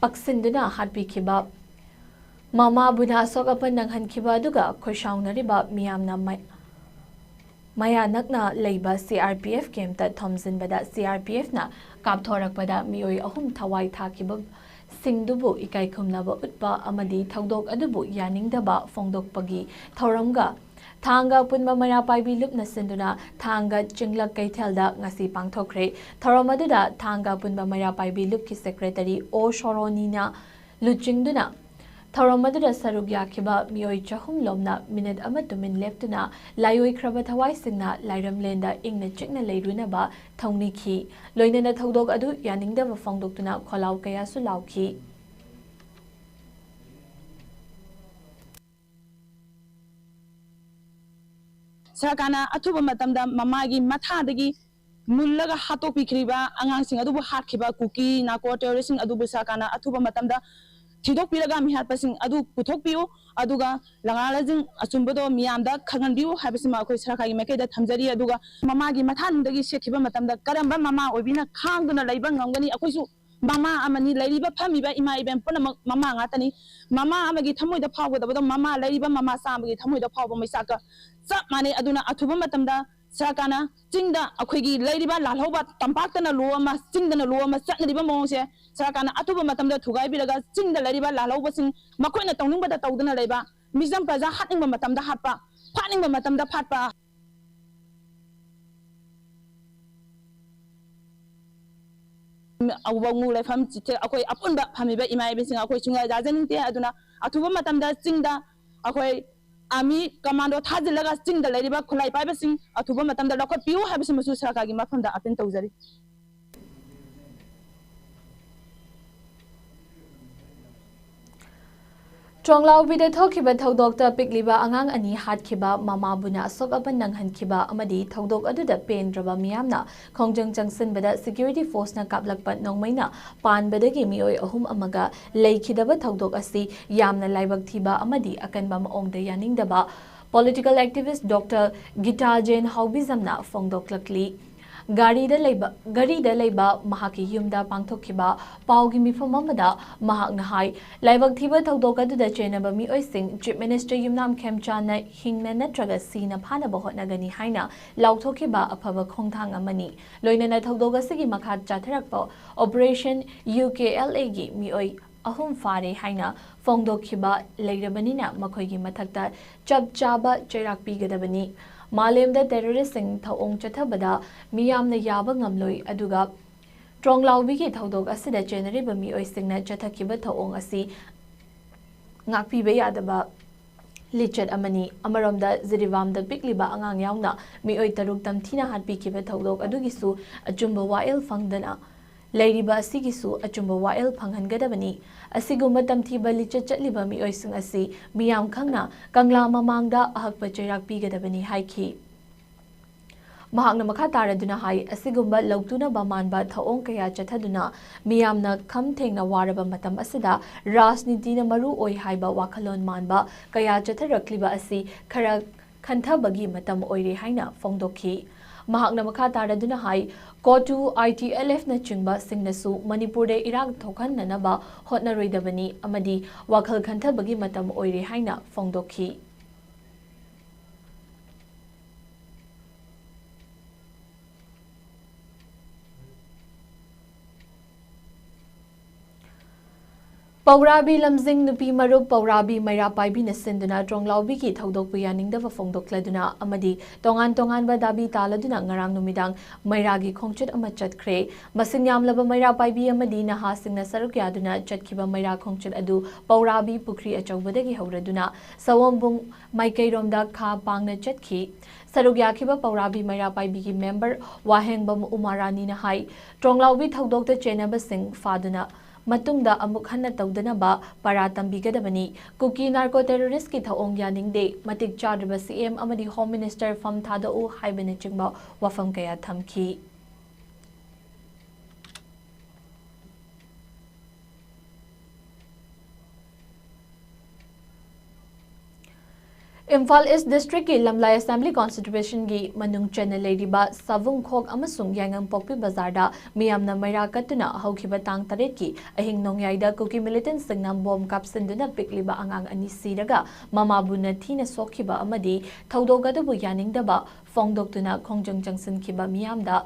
ꯄꯛꯁꯤꯟꯗꯨꯅ ꯍꯥꯠꯄꯤꯈꯤꯕ, ꯃꯃꯥꯕꯨꯅ ꯑꯁꯣꯛ ꯑꯄꯟ ꯅꯪꯍꯟꯈꯤꯕ ꯑꯗꯨꯒ ꯈꯣꯏꯁꯥꯎꯅꯔꯤꯕ ꯃꯤꯌꯥꯝꯅ ꯃꯩ-, ꯃꯌꯥ ꯅꯛꯅ ꯂꯩꯕ C R P F ꯀꯦꯝꯞꯇ ꯊꯣꯝꯖꯤꯟꯕꯗ, C R P ꯑꯦꯐꯅ ꯀꯥꯞꯊꯣꯔꯛꯄꯗ ꯃꯤꯑꯣꯏ ꯑꯍꯨꯝ ꯊꯋꯥꯏ ꯊꯥꯈꯤꯕꯁꯤꯡꯗꯨꯕꯨ ꯏꯀꯥꯏ ꯈꯨꯝꯅꯕ ꯎꯠꯄ ꯑꯃꯗꯤ ꯊꯧꯗꯣꯛ ꯑꯗꯨꯕꯨ ꯌꯥꯅꯤꯡꯗꯕ ꯐꯣꯡꯗꯣꯛꯄꯒꯤ ꯊꯧꯔꯝꯒ ꯊꯥꯡꯒ ꯑꯄꯨꯟꯕ ꯃꯩꯔꯥ ꯄꯥꯏꯕꯤ ꯂꯨꯞꯅ ꯁꯤꯟꯗꯨꯅ ꯊꯥꯡꯒ ꯆꯤꯡꯂꯛ ꯀꯩꯊꯦꯜꯗ ꯉꯁꯤ ꯄꯥꯡꯊꯣꯛꯈ꯭ꯔꯦ꯫ ꯊꯧꯔꯝ ꯑꯗꯨꯗ ꯊꯥꯡꯒ ꯑꯄꯨꯟꯕ ꯃꯩꯔꯥ ꯄꯥꯏꯕꯤ ꯂꯨꯞꯀꯤ ꯁꯦꯀ꯭ꯔꯦꯇꯔꯤ ꯑꯣ ꯁꯣꯔꯣꯅꯤꯅ ꯂꯨꯆꯤꯡꯗꯨꯅ ꯊꯧꯔꯝ ꯑꯗꯨꯗ ꯁꯔꯨꯛ ꯌꯥꯈꯤꯕ ꯃꯤꯑꯣꯏ ꯆꯍꯨꯝ ꯂꯣꯝꯅ ꯃꯤꯅꯤꯠ ꯑꯃ ꯇꯨꯃꯤꯟ ꯂꯦꯞꯇꯨꯅ ꯂꯥꯏꯑꯣꯏꯈ꯭ꯔꯕ ꯊꯋꯥꯏꯁꯤꯡꯅ ꯂꯥꯏꯔꯝꯂꯦꯟꯗ ꯏꯪꯅ ꯆꯤꯛꯅ ꯂꯩꯔꯨꯅꯕ ꯊꯧꯅꯤꯈꯤ꯫ ꯂꯣꯏꯅꯅ ꯊꯧꯗꯣꯛ ꯑꯗꯨ ꯌꯥꯅꯤꯡꯗꯕ ꯐꯣꯡꯗꯣꯛꯇꯨꯅ ꯈꯣꯜꯂꯥꯎ ꯀꯌꯥꯁꯨ ꯂꯥꯎꯈꯤ꯫ ꯁꯔꯀꯥꯔꯅ ꯑꯊꯨꯕ ꯃꯇꯝꯗ ꯃꯃꯥꯒꯤ ꯃꯊꯥꯗꯒꯤ ꯃꯨꯜꯂꯒ ꯍꯥꯠꯇꯣꯛꯄꯤꯈ꯭ꯔꯤꯕ ꯑꯉꯥꯡꯁꯤꯡ ꯑꯗꯨꯕꯨ ꯍꯥꯠꯈꯤꯕ ꯀꯨꯀꯤ ꯅꯥꯔꯀꯣ ꯇꯦꯔꯣꯔꯤꯁꯁꯤꯡ ꯑꯗꯨꯕꯨ ꯁꯔꯀꯥꯔꯅ ꯑꯊꯨꯕ ꯃꯇꯝꯗ ꯊꯤꯗꯣꯛꯄꯤꯔꯒ ꯃꯤꯍꯥꯠꯄꯁꯤꯡ ꯑꯗꯨ ꯄꯨꯊꯣꯛꯄꯤꯌꯨ, ꯑꯗꯨꯒ ꯂꯉꯥꯂꯖꯤꯡ ꯑꯆꯨꯝꯕꯗꯣ ꯃꯤꯌꯥꯝꯗ ꯈꯪꯍꯟꯕꯤꯌꯨ ꯍꯥꯏꯕꯁꯤꯃ ꯑꯩꯈꯣꯏ ꯁꯔꯀꯥꯔꯒꯤ ꯃꯥꯏꯀꯩꯗ ꯊꯝꯖꯔꯤ꯫ ꯑꯗꯨꯒ ꯃꯃꯥꯒꯤ ꯃꯊꯥꯅꯨꯡꯗꯒꯤ ꯁꯦꯛꯈꯤꯕ ꯃꯇꯝꯗ ꯀꯔꯝꯕ ꯃꯃꯥ ꯑꯣꯏꯕꯤꯅ ꯈꯥꯡꯗꯨꯅ ꯂꯩꯕ ꯉꯝꯒꯅꯤ? ꯑꯩꯈꯣꯏꯁꯨ ꯃꯃꯥ ꯑꯃꯅꯤ, ꯂꯩꯔꯤꯕ ꯐꯝꯃꯤꯕ ꯏꯃꯥ ꯏꯕꯦꯟ ꯄꯨꯝꯅꯃꯛ ꯃꯃꯥ ꯉꯥꯛꯇꯅꯤ꯫ ꯃꯃꯥ ꯑꯃꯒꯤ ꯊꯃꯣꯏꯗ ꯐꯥꯎꯒꯗꯕꯗꯣ ꯃꯃꯥ, ꯂꯩꯔꯤꯕ ꯃꯃꯥ ꯆꯥꯝꯃꯒꯤ ꯊꯃꯣꯏꯗ ꯐꯥꯎꯕ ꯃꯩꯆꯥꯛꯀ ꯆꯞ ꯃꯥꯟꯅꯩ꯫ ꯑꯗꯨꯅ ꯑꯊꯨꯕ ꯃꯇꯝꯗ ꯁꯔꯀꯥꯔꯅ ꯆꯤꯡꯗ ꯑꯩꯈꯣꯏꯒꯤ ꯂꯩꯔꯤꯕ ꯂꯥꯜꯍꯧꯕ ꯇꯝꯄꯥꯛꯇꯅ ꯂꯨ ꯑꯃ, ꯆꯤꯡꯗꯅ ꯂꯨ ꯑꯃ ꯆꯠꯅꯔꯤꯕ ꯃꯑꯣꯡꯁꯦ ꯁꯔꯀꯥꯔꯅ ꯑꯊꯨꯕ ꯃꯇꯝꯗ ꯊꯨꯒꯥꯏꯕꯤꯔꯒ ꯆꯤꯡꯗ ꯂꯩꯔꯤꯕ ꯂꯥꯜꯍꯧꯕꯁꯤꯡ ꯃꯈꯣꯏꯅ ꯇꯧꯅꯤꯡꯕꯗ ꯇꯧꯗꯨꯅ ꯂꯩꯕ, ꯃꯤꯆꯝ ꯄ꯭ꯔꯖꯥ ꯍꯥꯠꯅꯤꯡꯕ ꯃꯇꯝꯗ ꯍꯥꯠꯄ, ꯐꯥꯠꯅꯤꯡꯕ ꯃꯇꯝꯗ ꯐꯥꯠꯄ, ꯑꯋꯥꯡꯉꯨ ꯂꯩꯐꯝ ꯆꯤꯊꯦ-, ꯑꯩꯈꯣꯏ ꯑꯄꯨꯟꯕ ꯐꯝꯃꯤꯕ ꯏꯃꯥ ꯏꯕꯦꯟꯁꯤꯡ ꯑꯩꯈꯣꯏ ꯁꯨꯡꯌꯥ ꯌꯥꯖꯅꯤꯡꯗꯦ꯫ ꯑꯗꯨꯅ ꯑꯊꯨꯕ ꯃꯇꯝꯗ ꯆꯤꯡꯗ ꯑꯩꯈꯣꯏ ꯑꯥꯔꯃꯤ ꯀꯃꯥꯟꯗꯣ ꯊꯥꯖꯤꯜꯂꯒ ꯆꯤꯡꯗ ꯂꯩꯔꯤꯕ ꯈꯨꯠꯂꯥꯏ ꯄꯥꯏꯕꯁꯤꯡ ꯑꯊꯨꯕ ꯃꯇꯝꯗ ꯂꯧꯈꯠꯄꯤꯌꯨ ꯍꯥꯏꯕꯁꯤꯃꯁꯨ ꯁꯔꯀꯥꯔꯒꯤ ꯃꯐꯝꯗ ꯑꯄꯤꯜ ꯇꯧꯖꯔꯤ꯫ ꯆꯣꯡꯂꯥꯎꯕꯤꯗ ꯊꯣꯛꯈꯤꯕ ꯊꯧꯗꯣꯛꯇ ꯄꯤꯛꯂꯤꯕ ꯑꯉꯥꯡ ꯑꯅꯤ ꯍꯥꯠꯈꯤꯕ, ꯃꯃꯥꯕꯨꯅ ꯑꯁꯣꯛ ꯑꯄꯟ ꯅꯪꯍꯟꯈꯤꯕ ꯑꯃꯗꯤ ꯊꯧꯗꯣꯛ ꯑꯗꯨꯗ ꯄꯦꯟꯗ꯭ꯔꯕ ꯃꯤꯌꯥꯝꯅ ꯈꯣꯡꯖꯪ ꯆꯪꯁꯤꯟꯕꯗ ꯁꯦꯀ꯭ꯌꯨꯔꯤꯇꯤ ꯐꯣꯔꯁꯅ ꯀꯥꯞꯂꯛꯄ ꯅꯣꯡꯃꯩꯅ ꯄꯥꯟꯕꯗꯒꯤ ꯃꯤꯑꯣꯏ ꯑꯍꯨꯝ ꯑꯃꯒ ꯂꯩꯈꯤꯗꯕ ꯊꯧꯗꯣꯛ ꯑꯁꯤ ꯌꯥꯝꯅ ꯂꯥꯏꯕꯛ ꯊꯤꯕ ꯑꯃꯗꯤ ꯑꯀꯟꯕ ꯃꯑꯣꯡꯗ ꯌꯥꯅꯤꯡꯗꯕ ꯄꯣꯂꯤꯇꯤꯀꯦꯜ ꯑꯦꯛꯇꯤꯚꯤꯁ꯭ꯠ ꯗꯣꯛꯇꯔ ꯒꯤꯇꯥ ꯖꯦꯟ ꯍꯥꯎꯕꯤꯖꯝꯅ ꯐꯣꯡꯗꯣꯛꯂꯛꯂꯤ꯫ ꯒꯥꯔꯤꯗ ꯂꯩꯕ, ꯒꯥꯔꯤꯗ ꯂꯩꯕ ꯃꯍꯥꯛꯀꯤ ꯌꯨꯝꯗ ꯄꯥꯡꯊꯣꯛꯈꯤꯕ ꯄꯥꯎꯒꯤ ꯃꯤꯐꯝ ꯑꯃꯗ ꯃꯍꯥꯛꯅ ꯍꯥꯏ, ꯂꯥꯏꯕꯛ ꯊꯤꯕ ꯊꯧꯗꯣꯛ ꯑꯗꯨꯗ ꯆꯦꯟꯅꯕ ꯃꯤꯑꯣꯏꯁꯤꯡ Chief Minister ꯌꯨꯝꯅꯥꯝ ꯈꯦꯝꯆꯥꯟꯅ ꯍꯤꯡꯅ ꯅꯠꯇ꯭ꯔꯒ ꯁꯤꯅ ꯐꯥꯅꯕ ꯍꯣꯠꯅꯒꯅꯤ ꯍꯥꯏꯅ ꯂꯥꯎꯊꯣꯛꯈꯤꯕ ꯑꯐꯕ ꯈꯣꯡꯊꯥꯡ ꯑꯃꯅꯤ꯫ ꯂꯣꯏꯅꯅ ꯊꯧꯗꯣꯛ ꯑꯁꯤꯒꯤ ꯃꯈꯥ ꯆꯠꯊꯔꯛꯄ Operation U K L A ꯒꯤ ꯃꯤꯑꯣꯏ ꯑꯍꯨꯝ ꯐꯥꯔꯦ ꯍꯥꯏꯅ ꯐꯣꯡꯗꯣꯛꯈꯤꯕ ꯂꯩꯔꯕꯅꯤꯅ ꯃꯈꯣꯏꯒꯤ ꯃꯊꯛꯇ ꯆꯞ ꯆꯥꯕ ꯆꯩꯔꯥꯛ ꯄꯤꯒꯗꯕꯅꯤ꯫ ꯃꯥꯂꯦꯝꯗ terroristꯁꯤꯡ ꯊꯧꯑꯣꯡ ꯆꯠꯊꯕꯗ ꯃꯤꯌꯥꯝꯅ ꯌꯥꯕ ꯉꯝꯂꯣꯏ, ꯑꯗꯨꯒ ꯇ꯭ꯔꯣꯡꯂꯥꯎꯕꯤꯒꯤ ꯊꯧꯗꯣꯛ ꯑꯁꯤꯗ ꯆꯦꯟꯅꯔꯤꯕ ꯃꯤꯑꯣꯏꯁꯤꯡꯅ ꯆꯠꯊꯈꯤꯕ ꯊꯧꯑꯣꯡ ꯑꯁꯤ ꯉꯥꯛꯄꯤꯕ ꯌꯥꯗꯕ ꯂꯤꯆꯠ ꯑꯃꯅꯤ꯫ ꯑꯃꯔꯣꯝꯗ, ꯖꯤꯔꯤꯕꯥꯝꯗ ꯄꯤꯛꯂꯤꯕ ꯑꯉꯥꯡ ꯌꯥꯎꯅ ꯃꯤꯑꯣꯏ ꯇꯔꯨꯛ ꯇꯝꯊꯤꯅ ꯍꯥꯠꯄꯤꯈꯤꯕ ꯊꯧꯗꯣꯛ ꯑꯗꯨꯒꯤꯁꯨ ꯑꯆꯨꯝꯕ ꯋꯥꯌꯦꯜ ꯐꯪꯗꯅ ꯂꯩꯔꯤꯕ ꯑꯁꯤꯒꯤꯁꯨ ꯑꯆꯨꯝꯕ ꯋꯥꯌꯦꯜ ꯐꯪꯍꯟꯒꯗꯕꯅꯤ꯫ ꯑꯁꯤꯒꯨꯝꯕ ꯇꯝꯊꯤꯕ ꯂꯤꯆꯠ ꯆꯠꯂꯤꯕ ꯃꯤꯑꯣꯏꯁꯤꯡ ꯑꯁꯤ ꯃꯤꯌꯥꯝ ꯈꯪꯅ ꯀꯪꯂꯥ ꯃꯃꯥꯡꯗ ꯑꯍꯛꯄ ꯆꯩꯔꯥꯛ ꯄꯤꯒꯗꯕꯅꯤ ꯍꯥꯏꯈꯤ꯫ ꯃꯍꯥꯛꯅ ꯃꯈꯥ ꯇꯥꯔꯗꯨꯅ ꯍꯥꯏ, ꯑꯁꯤꯒꯨꯝꯕ ꯂꯧꯇꯨꯅꯕ ꯃꯥꯟꯕ ꯊꯧꯑꯣꯡ ꯀꯌꯥ ꯆꯠꯊꯗꯨꯅ ꯃꯤꯌꯥꯝꯅ ꯈꯝ ꯊꯦꯡꯅ ꯋꯥꯔꯕ ꯃꯇꯝ ꯑꯁꯤꯗ ꯔꯥꯖꯅꯤꯇꯤꯅ ꯃꯔꯨ ꯑꯣꯏ ꯍꯥꯏꯕ ꯋꯥꯈꯜꯂꯣꯟ ꯃꯥꯟꯕ ꯀꯌꯥ ꯆꯠꯊꯔꯛꯂꯤꯕ ꯑꯁꯤ ꯈꯔ ꯈꯟꯊꯕꯒꯤ ꯃꯇꯝ ꯑꯣꯏꯔꯦ ꯍꯥꯏꯅ ꯐꯣꯡꯗꯣꯛꯈꯤ꯫ ꯃꯍꯥꯛꯅ ꯃꯈꯥ ꯇꯥꯔꯗꯨꯅ ꯍꯥꯏ, COTU, ITLFꯅꯆꯤꯡꯕꯁꯤꯡꯅꯁꯨ ꯃꯅꯤꯄꯨꯔꯗ ꯏꯔꯥꯡ ꯊꯣꯛꯍꯟꯅꯅꯕ ꯍꯣꯠꯅꯔꯣꯏꯗꯕꯅꯤ ꯑꯃꯗꯤ ꯋꯥꯈꯜ ꯈꯟꯊꯕꯒꯤ ꯃꯇꯝ ꯑꯣꯏꯔꯦ ꯍꯥꯏꯅ ꯐꯣꯡꯗꯣꯛꯈꯤ꯫ ꯄꯧꯔꯥꯕꯤ ꯂꯝꯖꯤꯡ ꯅꯨꯄꯤ ꯃꯔꯨꯞ ꯄꯧꯔꯥꯕꯤ ꯃꯩꯔꯥ ꯄꯥꯏꯕꯤꯅ ꯁꯤꯟꯗꯨꯅ ꯇ꯭ꯔꯣꯡꯂꯥꯎꯕꯤꯒꯤ ꯊꯧꯗꯣꯛꯄꯨ ꯌꯥꯅꯤꯡꯗꯕ ꯐꯣꯡꯗꯣꯛꯂꯗꯨꯅ ꯑꯃꯗꯤ ꯇꯣꯉꯥꯟ ꯇꯣꯉꯥꯟꯕ ꯗꯥꯕꯤ ꯇꯥꯂꯗꯨꯅ ꯉꯔꯥꯡ ꯅꯨꯃꯤꯗꯥꯡ ꯃꯩꯔꯥꯒꯤ ꯈꯣꯡꯆꯠ ꯑꯃ ꯆꯠꯈ꯭ꯔꯦ꯫ ꯃꯁꯤꯡ ꯌꯥꯝꯂꯕ ꯃꯩꯔꯥ ꯄꯥꯏꯕꯤ ꯑꯃꯗꯤ ꯅꯍꯥꯁꯤꯡꯅ ꯁꯔꯨꯛ ꯌꯥꯗꯨꯅ ꯆꯠꯈꯤꯕ ꯃꯩꯔꯥ ꯈꯣꯡꯆꯠ ꯑꯗꯨ ꯄꯧꯔꯥꯕꯤ ꯄꯨꯈ꯭ꯔꯤ ꯑꯆꯧꯕꯗꯒꯤ ꯍꯧꯔꯗꯨꯅ ꯁꯑꯣꯝꯕꯨꯡ ꯃꯥꯏꯀꯩꯔꯣꯝꯗ ꯈꯥ ꯄꯥꯡꯅ ꯆꯠꯈꯤ꯫ ꯁꯔꯨꯛ ꯌꯥꯈꯤꯕ ꯄꯧꯔꯥꯕꯤ ꯃꯩꯔꯥ ꯄꯥꯏꯕꯤꯒꯤ ꯃꯦꯝꯕꯔ ꯋꯥꯍꯦꯡꯕꯝ ꯎꯃꯥꯔꯥꯅꯤꯅ ꯍꯥꯏ, ꯇ꯭ꯔꯣꯡꯂꯥꯎꯕꯤ ꯊꯧꯗꯣꯛꯇ ꯆꯦꯟꯅꯕꯁꯤꯡ ꯐꯥꯗꯨꯅ ꯃꯇꯨꯡꯗ ꯑꯃꯨꯛ ꯍꯟꯅ ꯇꯧꯗꯅꯕ ꯄꯔꯥ ꯇꯝꯕꯤꯒꯗꯕꯅꯤ꯫ ꯀꯨꯀꯤ narco terroristꯀꯤ ꯊꯧꯑꯣꯡ ꯌꯥꯅꯤꯡꯗꯦ꯫ ꯃꯇꯤꯛ ꯆꯥꯗ꯭ꯔꯕ CM ꯑꯃꯗꯤ Home Minister ꯐꯝ ꯊꯥꯗꯣꯛꯎ ꯍꯥꯏꯕꯅꯆꯤꯡꯕ ꯋꯥꯐꯝ ꯀꯌꯥ ꯊꯝꯈꯤ꯫ ꯏꯝꯐꯥꯜ East Districtꯀꯤ ꯂꯝꯂꯥꯏ Assembly Constituencyꯒꯤ ꯃꯅꯨꯡ ꯆꯟꯅ ꯂꯩꯔꯤꯕ ꯁꯥꯕꯨꯡꯈꯣꯛ ꯑꯃꯁꯨꯡ ꯌꯥꯏꯉꯪꯄꯣꯛꯄꯤ ꯕꯖꯥꯔꯗ ꯃꯤꯌꯥꯝꯅ ꯃꯩꯔꯥ ꯀꯠꯇꯨꯅ ꯍꯧꯈꯤꯕ ꯇꯥꯡ ꯇꯔꯦꯠꯀꯤ ꯑꯍꯤꯡ ꯅꯣꯡꯌꯥꯏꯗ ꯀꯨꯀꯤ militantꯁꯤꯡꯅ ꯕꯣꯝ ꯀꯥꯞꯁꯤꯟꯗꯨꯅ ꯄꯤꯛꯂꯤꯕ ꯑꯉꯥꯡ ꯑꯅꯤ ꯁꯤꯔꯒ ꯃꯃꯥꯕꯨ ꯅꯊꯤꯅ ꯁꯣꯛꯈꯤꯕ ꯑꯃꯗꯤ ꯊꯧꯗꯣꯛ ꯑꯗꯨꯕꯨ ꯌꯥꯅꯤꯡꯗꯕ ꯐꯣꯡꯗꯣꯛꯇꯨꯅ ꯈꯣꯡꯖꯪ ꯆꯪꯁꯤꯟꯈꯤꯕ ꯃꯤꯌꯥꯝꯗ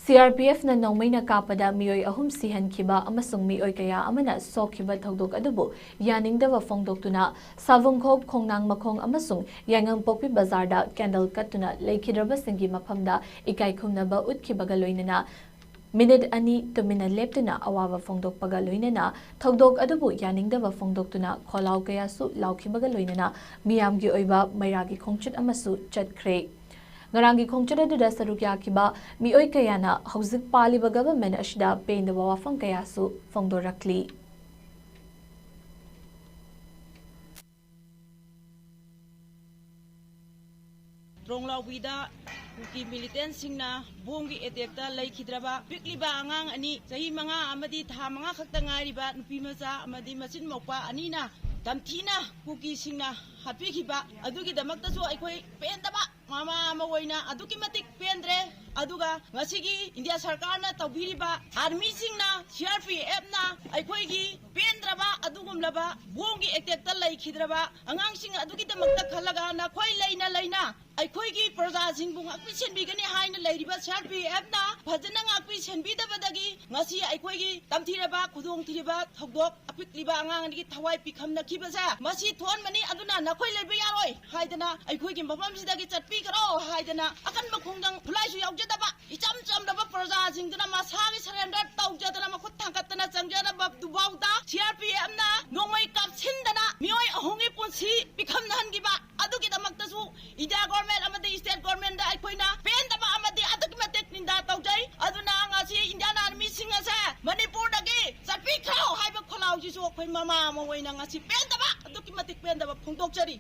ꯁꯤꯑꯥꯔꯄꯤꯑꯦꯐꯅ ꯅꯣꯡꯃꯩꯅ ꯀꯥꯞꯄꯗ ꯃꯤꯑꯣꯏ ꯑꯍꯨꯝ ꯁꯤꯍꯟꯈꯤꯕ ꯑꯃꯁꯨꯡ ꯃꯤꯑꯣꯏ ꯀꯌꯥ ꯑꯃꯅ ꯁꯣꯛꯈꯤꯕ ꯊꯧꯗꯣꯛ ꯑꯗꯨꯕꯨ ꯌꯥꯅꯤꯡꯗꯕ ꯐꯣꯡꯗꯣꯛꯇꯨꯅ ꯁꯥꯕꯨꯡꯈꯣꯛ, ꯈꯣꯡꯅꯥꯡ ꯃꯈꯣꯡ ꯑꯃꯁꯨꯡ ꯌꯥꯏꯉꯪꯄꯣꯛꯄꯤ ꯕꯖꯥꯔꯗ ꯀꯦꯟꯗꯜ ꯀꯠꯇꯨꯅ ꯂꯩꯈꯤꯗ꯭ꯔꯕꯁꯤꯡꯒꯤ ꯃꯐꯝꯗ ꯏꯀꯥꯏ ꯈꯨꯝꯅꯕ ꯎꯠꯈꯤꯕꯒ ꯂꯣꯏꯅꯅ ꯃꯤꯅꯤꯠ ꯑꯅꯤ ꯇꯨꯃꯤꯟꯅ ꯂꯦꯞꯇꯨꯅ ꯑꯋꯥꯕ ꯐꯣꯡꯗꯣꯛꯄꯒ ꯂꯣꯏꯅꯅ ꯊꯧꯗꯣꯛ ꯑꯗꯨꯕꯨ ꯌꯥꯅꯤꯡꯗꯕ ꯐꯣꯡꯗꯣꯛꯇꯨꯅ ꯈꯣꯜꯂꯥꯎ ꯀꯌꯥꯁꯨ ꯂꯥꯎꯈꯤꯕꯒ ꯂꯣꯏꯅꯅ ꯃꯤꯌꯥꯝꯒꯤ ꯑꯣꯏꯕ ꯃꯩꯔꯥꯒꯤ ꯈꯣꯡꯆꯠ ꯑꯃꯁꯨ ꯆꯠꯈ꯭ꯔꯦ꯫ ꯉꯔꯥꯡꯒꯤ ꯈꯣꯡꯆꯠ ꯑꯗꯨꯗ ꯁꯔꯨꯛ ꯌꯥꯈꯤꯕ ꯃꯤꯑꯣꯏ ꯀꯌꯥꯅ ꯍꯧꯖꯤꯛ ꯄꯥꯜꯂꯤꯕ ꯒꯚꯔꯟꯃꯦꯟꯠ ꯑꯁꯤꯗ ꯄꯦꯟꯗꯕ ꯋꯥꯐꯝ ꯀꯌꯥꯁꯨ ꯐꯣꯡꯗꯣꯔꯛꯂꯤ꯫ ꯇ꯭ꯔꯣꯡꯂꯥꯎꯕꯤꯗ ꯀꯨꯀꯤ ꯃꯤꯂꯤꯇꯦꯟꯁꯤꯡꯅ ꯕꯣꯝꯒꯤ ꯑꯦꯇꯦꯛꯇ ꯂꯩꯈꯤꯗ꯭ꯔꯕ ꯄꯤꯛꯂꯤꯕ ꯑꯉꯥꯡ ꯑꯅꯤ, ꯆꯍꯤ ꯃꯉꯥ ꯑꯃꯗꯤ ꯊꯥ ꯃꯉꯥ ꯈꯛꯇ ꯉꯥꯏꯔꯤꯕ ꯅꯨꯄꯤ ꯃꯆꯥ ꯑꯃꯗꯤ ꯃꯆꯤꯟ ꯃꯧꯄ꯭ꯋꯥ ꯑꯅꯤꯅ ꯇꯝꯊꯤꯅ ꯀꯨꯀꯤꯁꯤꯡꯅ ꯍꯥꯠꯄꯤꯈꯤꯕ ꯑꯗꯨꯒꯤꯗꯃꯛꯇꯁꯨ ꯑꯩꯈꯣꯏ ꯄꯦꯟꯗꯕ ꯃꯃꯥ ꯑꯃ ꯑꯣꯏꯅ ꯑꯗꯨꯛꯀꯤ ꯃꯇꯤꯛ ꯄꯦꯟꯗ꯭ꯔꯦ꯫ ꯑꯗꯨꯒ ꯉꯁꯤꯒꯤ ꯏꯟꯗꯤꯌꯥ ꯁꯔꯀꯥꯔꯅ ꯇꯧꯕꯤꯔꯤꯕ ꯑꯥꯔꯃꯤꯁꯤꯡꯅ, ꯁꯤ ꯑꯥꯔ ꯄꯤ ꯑꯦꯐꯅ ꯑꯩꯈꯣꯏꯒꯤ ꯄꯦꯟꯗ꯭ꯔꯕ ꯑꯗꯨꯒꯨꯝꯂꯕ ꯕꯣꯝꯒꯤ ꯑꯦꯇꯦꯛꯇ ꯂꯩꯈꯤꯗ꯭ꯔꯕ ꯑꯉꯥꯡꯁꯤꯡ ꯑꯗꯨꯒꯤꯗꯃꯛꯇ ꯈꯜꯂꯒ ꯅꯈꯣꯏ ꯂꯩꯅ ꯂꯩꯅ ꯑꯩꯈꯣꯏꯒꯤ ꯄ꯭ꯔꯖꯥꯁꯤꯡꯕꯨ ꯉꯥꯛꯄꯤ ꯁꯦꯟꯕꯤꯒꯅꯤ ꯍꯥꯏꯅ ꯂꯩꯔꯤꯕ ꯁꯤ ꯑꯥꯔ ꯄꯤ ꯑꯦꯐꯅ ꯐꯖꯅ ꯉꯥꯛꯄꯤ ꯁꯦꯟꯕꯤꯗꯕꯗꯒꯤ ꯉꯁꯤ ꯑꯩꯈꯣꯏꯒꯤ ꯇꯝꯊꯤꯔꯕ ꯈꯨꯗꯣꯡꯊꯤꯔꯕ ꯊꯧꯗꯣꯛ ꯑꯄꯤꯛꯂꯤꯕ ꯑꯉꯥꯡ ꯑꯅꯤꯒꯤ ꯊꯋꯥꯏ ꯄꯤꯈꯝꯅꯈꯤꯕꯁꯦ ꯃꯁꯤ ꯊꯣꯛꯍꯟꯕꯅꯤ꯫ ꯑꯗꯨꯅ ꯅꯈꯣꯏ ꯂꯩꯕ ꯌꯥꯔꯣꯏ ꯍꯥꯏꯗꯅ, ꯑꯩꯈꯣꯏꯒꯤ ꯃꯐꯝꯁꯤꯗꯒꯤ ꯆꯠꯄꯤꯈ꯭ꯔꯣ ꯍꯥꯏꯗꯅ, ꯑꯀꯟꯕ ꯈꯣꯡꯖꯪ ꯈꯨꯠꯂꯥꯏꯁꯨ ꯌꯥꯎꯖꯗꯕ ꯏꯆꯝ ꯆꯝꯂꯕ ꯄ꯭ꯔꯖꯥꯁꯤꯡꯗꯨꯅ ꯃꯁꯥꯒꯤ ꯁꯔꯦꯟꯗꯔ ꯇꯧꯖꯗꯅ ꯃꯈꯨꯠ ꯊꯥꯡꯒꯠꯇꯅ ꯆꯪꯖꯔꯕꯗꯨꯐꯥꯎꯗ ꯁꯤ ꯑꯥꯔ ꯄꯤ ꯑꯦꯐꯅ ꯅꯣꯡꯃꯩ ꯀꯥꯞꯁꯤꯟꯗꯅ ꯃꯤꯑꯣꯏ ꯑꯍꯨꯝꯒꯤ ꯄꯨꯟꯁꯤ ꯄꯤꯈꯝꯅꯍꯟꯈꯤꯕ ꯑꯗꯨꯒꯤꯗꯃꯛꯇꯁꯨ ꯏꯟꯗꯤꯌꯥ ꯒꯣꯔꯃꯦꯟ ꯑꯃꯗꯤ ꯁ꯭ꯇꯦꯠ ꯒꯣꯔꯃꯦꯟꯗ ꯑꯩꯈꯣꯏꯅ ꯄꯦꯟꯗꯕ ꯑꯃꯗꯤ ꯑꯗꯨꯛꯀꯤ ꯃꯇꯤꯛ ꯅꯤꯟꯗꯥ ꯇꯧꯖꯩ꯫ ꯑꯗꯨꯅ ꯉꯁꯤ ꯏꯟꯗꯤꯌꯥꯟ ꯑꯥꯔꯃꯤꯁꯤꯡ ꯑꯁꯦ ꯃꯅꯤꯄꯨꯔꯗꯒꯤ ꯆꯠꯄꯤꯈ꯭ꯔꯣ ꯍꯥꯏꯕ ꯈꯣꯜꯂꯥꯎꯁꯤꯁꯨ ꯑꯩꯈꯣꯏ ꯃꯃꯥ ꯑꯃ ꯑꯣꯏꯅ ꯉꯁꯤ ꯄꯦꯟꯗꯕ, ꯑꯗꯨꯛꯀꯤ ꯃꯇꯤꯛ ꯄꯦꯟꯗꯕ ꯐꯣꯡꯗꯣꯛꯆꯔꯤ꯫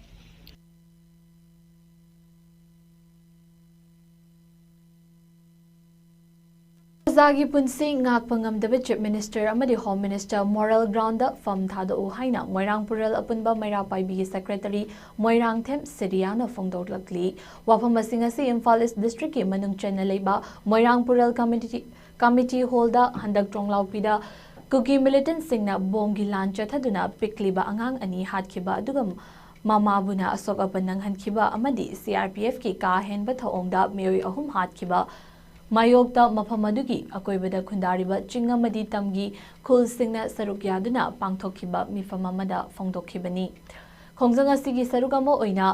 ꯄ꯭ꯔꯖꯥꯒꯤ ꯄꯨꯟꯁꯤ ꯉꯥꯛꯄ ꯉꯝꯗꯕ Chief Minister ꯑꯃꯗꯤ Home Minister moral ground ꯗ ꯐꯝ ꯊꯥꯗꯣꯛꯎ ꯍꯥꯏꯅ ꯃꯣꯏꯔꯥꯡ ꯄꯨꯔꯦꯜ ꯑꯄꯨꯟꯕ ꯃꯩꯔꯥ ꯄꯥꯏꯕꯤꯒꯤ Secretary ꯃꯣꯏꯔꯥꯡꯊꯦꯝ ꯁꯤꯔꯤꯌꯥꯅ ꯐꯣꯡꯗꯣꯛꯂꯛꯂꯤ꯫ ꯋꯥꯐꯝ ꯑꯁꯤꯡ ꯑꯁꯤ ꯏꯝꯐꯥꯜ East District ꯀꯤ ꯃꯅꯨꯡ ꯆꯟꯅ ꯂꯩꯕ ꯃꯣꯏꯔꯥꯡ ꯄꯨꯔꯦꯜ Committee, Committee Hall ꯗ ꯍꯟꯗꯛ ꯇ꯭ꯔꯣꯡꯂꯥꯎꯄꯤꯗ ꯀꯨꯀꯤ militant ꯁꯤꯡꯅ ꯕꯣꯝꯒꯤ ꯂꯥꯟ ꯆꯠꯊꯗꯨꯅ ꯄꯤꯛꯂꯤꯕ ꯑꯉꯥꯡ ꯑꯅꯤ ꯍꯥꯠꯈꯤꯕ ꯑꯗꯨꯒ ꯃꯃꯥꯕꯨꯅ ꯑꯁꯣꯛ ꯑꯄꯟ ꯅꯪꯍꯟꯈꯤꯕ ꯑꯃꯗꯤ C R P F ꯀꯤ ꯀꯥ ꯍꯦꯟꯕ ꯊꯧꯑꯣꯡꯗ ꯃꯤꯑꯣꯏ ꯑꯍꯨꯝ ꯍꯥꯠꯈꯤꯕ ꯃꯥꯌꯣꯛꯇ ꯃꯐꯝ ꯑꯗꯨꯒꯤ ꯑꯀꯣꯏꯕꯗ ꯈꯨꯟꯗꯥꯔꯤꯕ ꯆꯤꯡ ꯑꯃꯗꯤ ꯇꯝꯒꯤ ꯈꯨꯜꯁꯤꯡꯅ ꯁꯔꯨꯛ ꯌꯥꯗꯨꯅ ꯄꯥꯡꯊꯣꯛꯈꯤꯕ ꯃꯤꯐꯝ ꯑꯃꯗ ꯐꯣꯡꯗꯣꯛꯈꯤꯕꯅꯤ꯫ ꯈꯣꯡꯖꯪ ꯑꯁꯤꯒꯤ ꯁꯔꯨꯛ ꯑꯃ ꯑꯣꯏꯅ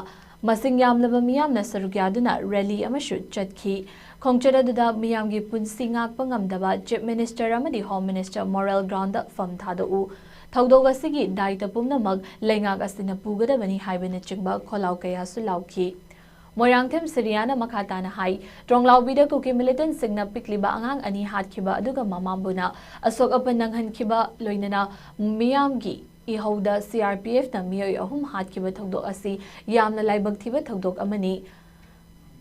ꯃꯁꯤꯡ ꯌꯥꯝꯂꯕ ꯃꯤꯌꯥꯝꯅ ꯁꯔꯨꯛ ꯌꯥꯗꯨꯅ ꯔꯦꯂꯤ ꯑꯃꯁꯨ ꯆꯠꯈꯤ꯫ ꯈꯣꯡꯆꯠ ꯑꯗꯨꯗ ꯃꯤꯌꯥꯝꯒꯤ ꯄꯨꯟꯁꯤ ꯉꯥꯛꯄ ꯉꯝꯗꯕ Chief Minister ꯑꯃꯗꯤ Home Minister Morale Groundꯗ ꯐꯝ ꯊꯥꯗꯣꯛꯎ, ꯊꯧꯗꯣꯛ ꯑꯁꯤꯒꯤ ꯗꯥꯏꯇ ꯄꯨꯝꯅꯃꯛ ꯂꯩꯉꯥꯛ ꯑꯁꯤꯅ ꯄꯨꯒꯗꯕꯅꯤ ꯍꯥꯏꯕꯅꯆꯤꯡꯕ ꯈꯣꯜꯂꯥꯎ ꯀꯌꯥꯁꯨ ꯂꯥꯎꯈꯤ꯫ ꯃꯣꯏꯔꯥꯡꯊꯦꯝ ꯁꯤꯔꯤꯌꯥꯅ ꯃꯈꯥ ꯇꯥꯅ ꯍꯥꯏ, ꯇ꯭ꯔꯣꯡꯂꯥꯎꯕꯤꯗ ꯀꯨꯀꯤ ꯃꯤꯂꯤꯇꯦꯟꯠꯁꯤꯡꯅ ꯄꯤꯛꯂꯤꯕ ꯑꯉꯥꯡ ꯑꯅꯤ ꯍꯥꯠꯈꯤꯕ ꯑꯗꯨꯒ ꯃꯃꯥꯕꯨꯅ ꯑꯁꯣꯛ ꯑꯄꯟ ꯅꯪꯍꯟꯈꯤꯕ, ꯂꯣꯏꯅꯅ ꯃꯤꯌꯥꯝꯒꯤ ꯏꯍꯧꯗ CRPFꯅ ꯃꯤꯑꯣꯏ ꯑꯍꯨꯝ ꯍꯥꯠꯈꯤꯕ ꯊꯧꯗꯣꯛ ꯑꯁꯤ ꯌꯥꯝꯅ ꯂꯥꯏꯕꯛ ꯊꯤꯕ ꯊꯧꯗꯣꯛ ꯑꯃꯅꯤ꯫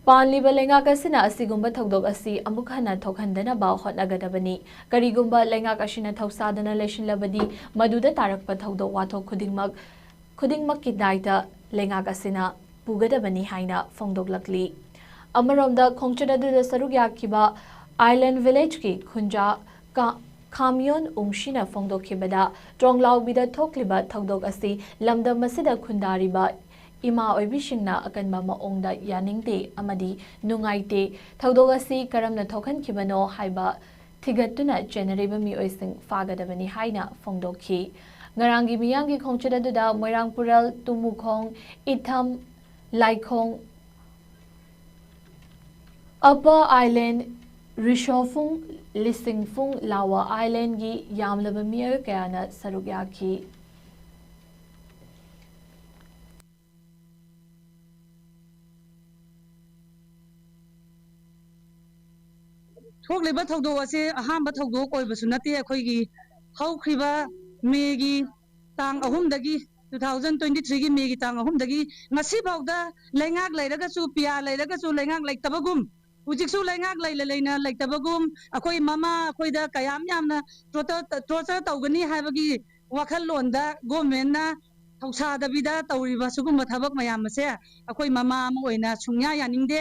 ꯄꯥꯟꯂꯤꯕ ꯂꯩꯉꯥꯛ ꯑꯁꯤꯅ ꯑꯁꯤꯒꯨꯝꯕ ꯊꯧꯗꯣꯛ ꯑꯁꯤ ꯑꯃꯨꯛ ꯍꯟꯅ ꯊꯣꯛꯍꯟꯗꯅꯕ ꯍꯣꯠꯅꯒꯗꯕꯅꯤ꯫ ꯀꯔꯤꯒꯨꯝꯕ ꯂꯩꯉꯥꯛ ꯑꯁꯤꯅ ꯊꯧꯁꯥꯗꯅ ꯂꯩꯁꯤꯜꯂꯕꯗꯤ, ꯃꯗꯨꯗ ꯇꯥꯔꯛꯄ ꯊꯧꯗꯣꯛ ꯋꯥꯊꯣꯛ ꯈꯨꯗꯤꯡꯃꯛ, ꯈꯨꯗꯤꯡꯃꯛꯀꯤ ꯗꯥꯏꯇ ꯂꯩꯉꯥꯛ ꯑꯁꯤꯅ ꯄꯨꯒꯗꯕꯅꯤ ꯍꯥꯏꯅ ꯐꯣꯡꯗꯣꯛꯂꯛꯂꯤ꯫ ꯑꯃꯔꯣꯝꯗ, ꯈꯣꯡꯆꯠ ꯑꯗꯨꯗ ꯁꯔꯨꯛ ꯌꯥꯈꯤꯕ Island Villageꯀꯤ ꯈꯨꯟꯖꯥ ꯀꯥ-, ꯈꯥꯃꯤꯌꯣꯟ ꯎꯪꯁꯤꯅ ꯐꯣꯡꯗꯣꯛꯈꯤꯕꯗ, ꯇ꯭ꯔꯣꯡꯂꯥꯎꯕꯤꯗ ꯊꯣꯛꯂꯤꯕ ꯊꯧꯗꯣꯛ ꯑꯁꯤ ꯂꯝꯗꯝ ꯑꯁꯤꯗ ꯈꯨꯟꯗꯥꯔꯤꯕ ꯏꯃꯥ ꯑꯣꯏꯕꯤꯁꯤꯡꯅ ꯑꯀꯟꯕ ꯃꯑꯣꯡꯗ ꯌꯥꯅꯤꯡꯗꯦ ꯑꯃꯗꯤ ꯅꯨꯡꯉꯥꯏꯇꯦ꯫ ꯊꯧꯗꯣꯛ ꯑꯁꯤ ꯀꯔꯝꯅ ꯊꯣꯛꯍꯟꯈꯤꯕꯅꯣ ꯍꯥꯏꯕ ꯊꯤꯒꯠꯇꯨꯅ ꯆꯦꯟꯅꯔꯤꯕ ꯃꯤꯑꯣꯏꯁꯤꯡ ꯐꯥꯒꯗꯕꯅꯤ ꯍꯥꯏꯅ ꯐꯣꯡꯗꯣꯛꯈꯤ꯫ ꯉꯔꯥꯡꯒꯤ ꯃꯤꯌꯥꯝꯒꯤ ꯈꯣꯡꯆꯠ ꯑꯗꯨꯗ ꯃꯣꯏꯔꯥꯡ ꯄꯨꯔꯦꯜ, ꯇꯨꯃꯨꯈꯣꯡ, ꯏꯊꯝ, ꯂꯥꯏꯈꯣꯡ, Upper Island, ꯔꯤꯁꯣꯐꯨꯡ, ꯂꯤꯁꯤꯡꯐꯨꯡ, Lower Islandꯒꯤ ꯌꯥꯝꯂꯕ ꯃꯤꯑꯣꯏ ꯀꯌꯥꯅ ꯁꯔꯨꯛ ꯌꯥꯈꯤ꯫ ꯊꯣꯛꯂꯤꯕ ꯊꯧꯗꯣꯛ ꯑꯁꯤ ꯑꯍꯥꯟꯕ ꯊꯧꯗꯣꯛ ꯑꯣꯏꯕꯁꯨ ꯅꯠꯇꯦ꯫ ꯑꯩꯈꯣꯏꯒꯤ ꯍꯧꯈ꯭ꯔꯤꯕ ꯃꯦꯒꯤ ꯇꯥꯡ ꯑꯍꯨꯝꯗꯒꯤ, two thousand twenty threeꯒꯤ ꯃꯦꯒꯤ ꯇꯥꯡ ꯑꯍꯨꯝꯗꯒꯤ ꯉꯁꯤ ꯐꯥꯎꯗ ꯂꯩꯉꯥꯛ ꯂꯩꯔꯒꯁꯨ, ꯄꯤꯌꯥ ꯂꯩꯔꯒꯁꯨ ꯂꯩꯉꯥꯛ ꯂꯩꯇꯕꯒꯨꯝ, ꯍꯧꯖꯤꯛꯁꯨ ꯂꯩꯉꯥꯛ ꯂꯩꯅ ꯂꯩꯅ ꯂꯩꯇꯕꯒꯨꯝ, ꯑꯩꯈꯣꯏ ꯃꯃꯥ ꯑꯩꯈꯣꯏꯗ ꯀꯌꯥꯝ ꯌꯥꯝꯅ ꯇꯣꯔꯆꯔ ꯇꯧꯒꯅꯤ ꯍꯥꯏꯕꯒꯤ ꯋꯥꯈꯜꯂꯣꯟꯗ ꯒꯣꯔꯃꯦꯟꯅ ꯊꯧꯁꯥꯗꯕꯤꯗ ꯇꯧꯔꯤꯕ ꯁꯤꯒꯨꯝꯕ ꯊꯕꯛ ꯃꯌꯥꯝ ꯑꯁꯦ ꯑꯩꯈꯣꯏ ꯃꯃꯥ ꯑꯃ ꯑꯣꯏꯅ ꯁꯨꯡꯌꯥ ꯌꯥꯅꯤꯡꯗꯦ꯫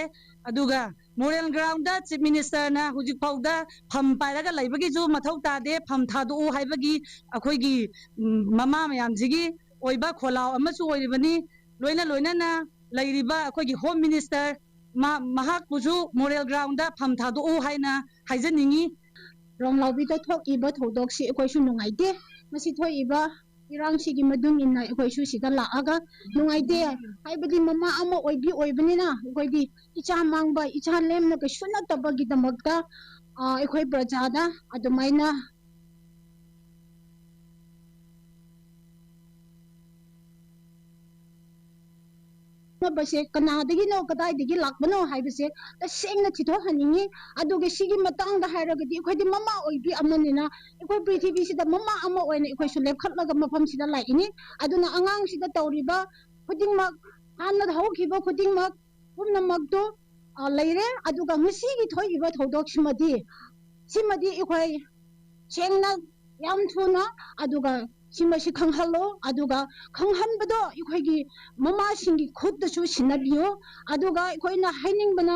ꯑꯗꯨꯒ ꯃꯣꯔꯦꯜ ꯒ꯭ꯔꯥꯎꯟꯗ ꯆꯤꯐ ꯃꯤꯅꯤꯁꯇꯔꯅ ꯍꯧꯖꯤꯛ ꯐꯥꯎꯗ ꯐꯝ ꯄꯥꯏꯔꯒ ꯂꯩꯕꯒꯤꯁꯨ ꯃꯊꯧ ꯇꯥꯗꯦ, ꯐꯝ ꯊꯥꯗꯣꯛꯎ ꯍꯥꯏꯕꯒꯤ ꯑꯩꯈꯣꯏꯒꯤ, ꯎꯝ, ꯃꯃꯥ ꯃꯌꯥꯝꯁꯤꯒꯤ ꯑꯣꯏꯕ ꯈꯣꯜꯂꯥꯎ ꯑꯃꯁꯨ ꯑꯣꯏꯔꯤꯕꯅꯤ꯫ ꯂꯣꯏꯅ ꯂꯣꯏꯅꯅ ꯂꯩꯔꯤꯕ ꯑꯩꯈꯣꯏꯒꯤ ꯍꯣꯝ ꯃꯤꯅꯤꯁꯇꯔ ꯃꯍꯥꯛꯄꯨꯁꯨ ꯃꯣꯔꯦꯜ ꯒ꯭ꯔꯥꯎꯟꯗ ꯐꯝ ꯊꯥꯗꯣꯛꯎ ꯍꯥꯏꯅ ꯍꯥꯏꯖꯅꯤꯡꯉꯤ꯫ ꯔꯣꯡꯂꯥꯎꯕꯤꯗ ꯊꯣꯛꯏꯕ ꯊꯧꯗꯣꯛꯁꯤ ꯑꯩꯈꯣꯏꯁꯨ ꯅꯨꯡꯉꯥꯏꯇꯦ꯫ ꯃꯁꯤ ꯊꯣꯛꯏꯕ ꯏꯔꯥꯡꯁꯤꯒꯤ ꯃꯇꯨꯡ ꯏꯟꯅ ꯑꯩꯈꯣꯏꯁꯨ ꯁꯤꯗ ꯂꯥꯛꯑꯒ ꯅꯨꯡꯉꯥꯏꯇꯦ꯫ ꯍꯥꯏꯕꯗꯤ ꯃꯃꯥ ꯑꯃ ꯑꯣꯏꯕꯤ ꯑꯣꯏꯕꯅꯤꯅ ꯑꯩꯈꯣꯏꯗꯤ ꯏꯆꯥ ꯃꯥꯡꯕ, ꯏꯆꯥ ꯂꯦꯝꯅ ꯀꯩꯁꯨ ꯅꯠꯇꯕꯒꯤꯗꯃꯛꯇ, ꯑ, ꯑꯩꯈꯣꯏ ꯄ꯭ꯔꯖꯥꯗ ꯑꯗꯨꯃꯥꯏꯅ ꯈꯠꯅꯕꯁꯦ ꯀꯅꯥꯗꯒꯤꯅꯣ, ꯀꯗꯥꯏꯗꯒꯤ ꯂꯥꯛꯄꯅꯣ ꯍꯥꯏꯕꯁꯦ ꯇꯁꯦꯡꯅ ꯊꯤꯗꯣꯛꯍꯟꯅꯤꯡꯉꯤ꯫ ꯑꯗꯨꯒ ꯁꯤꯒꯤ ꯃꯇꯥꯡꯗ ꯍꯥꯏꯔꯒꯗꯤ ꯑꯩꯈꯣꯏꯗꯤ ꯃꯃꯥ ꯑꯣꯏꯕꯤ ꯑꯃꯅꯤꯅ ꯑꯩꯈꯣꯏ ꯄ꯭ꯔꯤꯊꯤꯕꯤꯁꯤꯗ ꯃꯃꯥ ꯑꯃ ꯑꯣꯏꯅ ꯑꯩꯈꯣꯏꯁꯨ ꯂꯦꯞꯈꯠꯂꯒ ꯃꯐꯝꯁꯤꯗ ꯂꯥꯛꯏꯅꯤ꯫ ꯑꯗꯨꯅ ꯑꯉꯥꯡꯁꯤꯗ ꯇꯧꯔꯤꯕ ꯈꯨꯗꯤꯡꯃꯛ, ꯍꯥꯟꯅ ꯍꯧꯈꯤꯕ ꯈꯨꯗꯤꯡꯃꯛ ꯄꯨꯝꯅꯃꯛꯇꯨ, ꯑ, ꯂꯩꯔꯦ꯫ ꯑꯗꯨꯒ ꯉꯁꯤꯒꯤ ꯊꯣꯛꯏꯕ ꯊꯧꯗꯣꯛꯁꯤꯃꯗꯤ, ꯁꯤꯃꯗꯤ ꯑꯩꯈꯣꯏ ꯁꯦꯡꯅ ꯌꯥꯝ ꯊꯨꯅ ꯑꯗꯨꯒ ꯁꯤꯃꯁꯤ ꯈꯪꯍꯜꯂꯣ꯫ ꯑꯗꯨꯒ ꯈꯪꯍꯟꯕꯗꯣ ꯑꯩꯈꯣꯏꯒꯤ ꯃꯃꯥꯁꯤꯡꯒꯤ ꯈꯨꯠꯇꯁꯨ ꯁꯤꯟꯅꯕꯤꯌꯨ꯫ ꯑꯗꯨꯒ ꯑꯩꯈꯣꯏꯅ ꯍꯥꯏꯅꯤꯡꯕꯅ,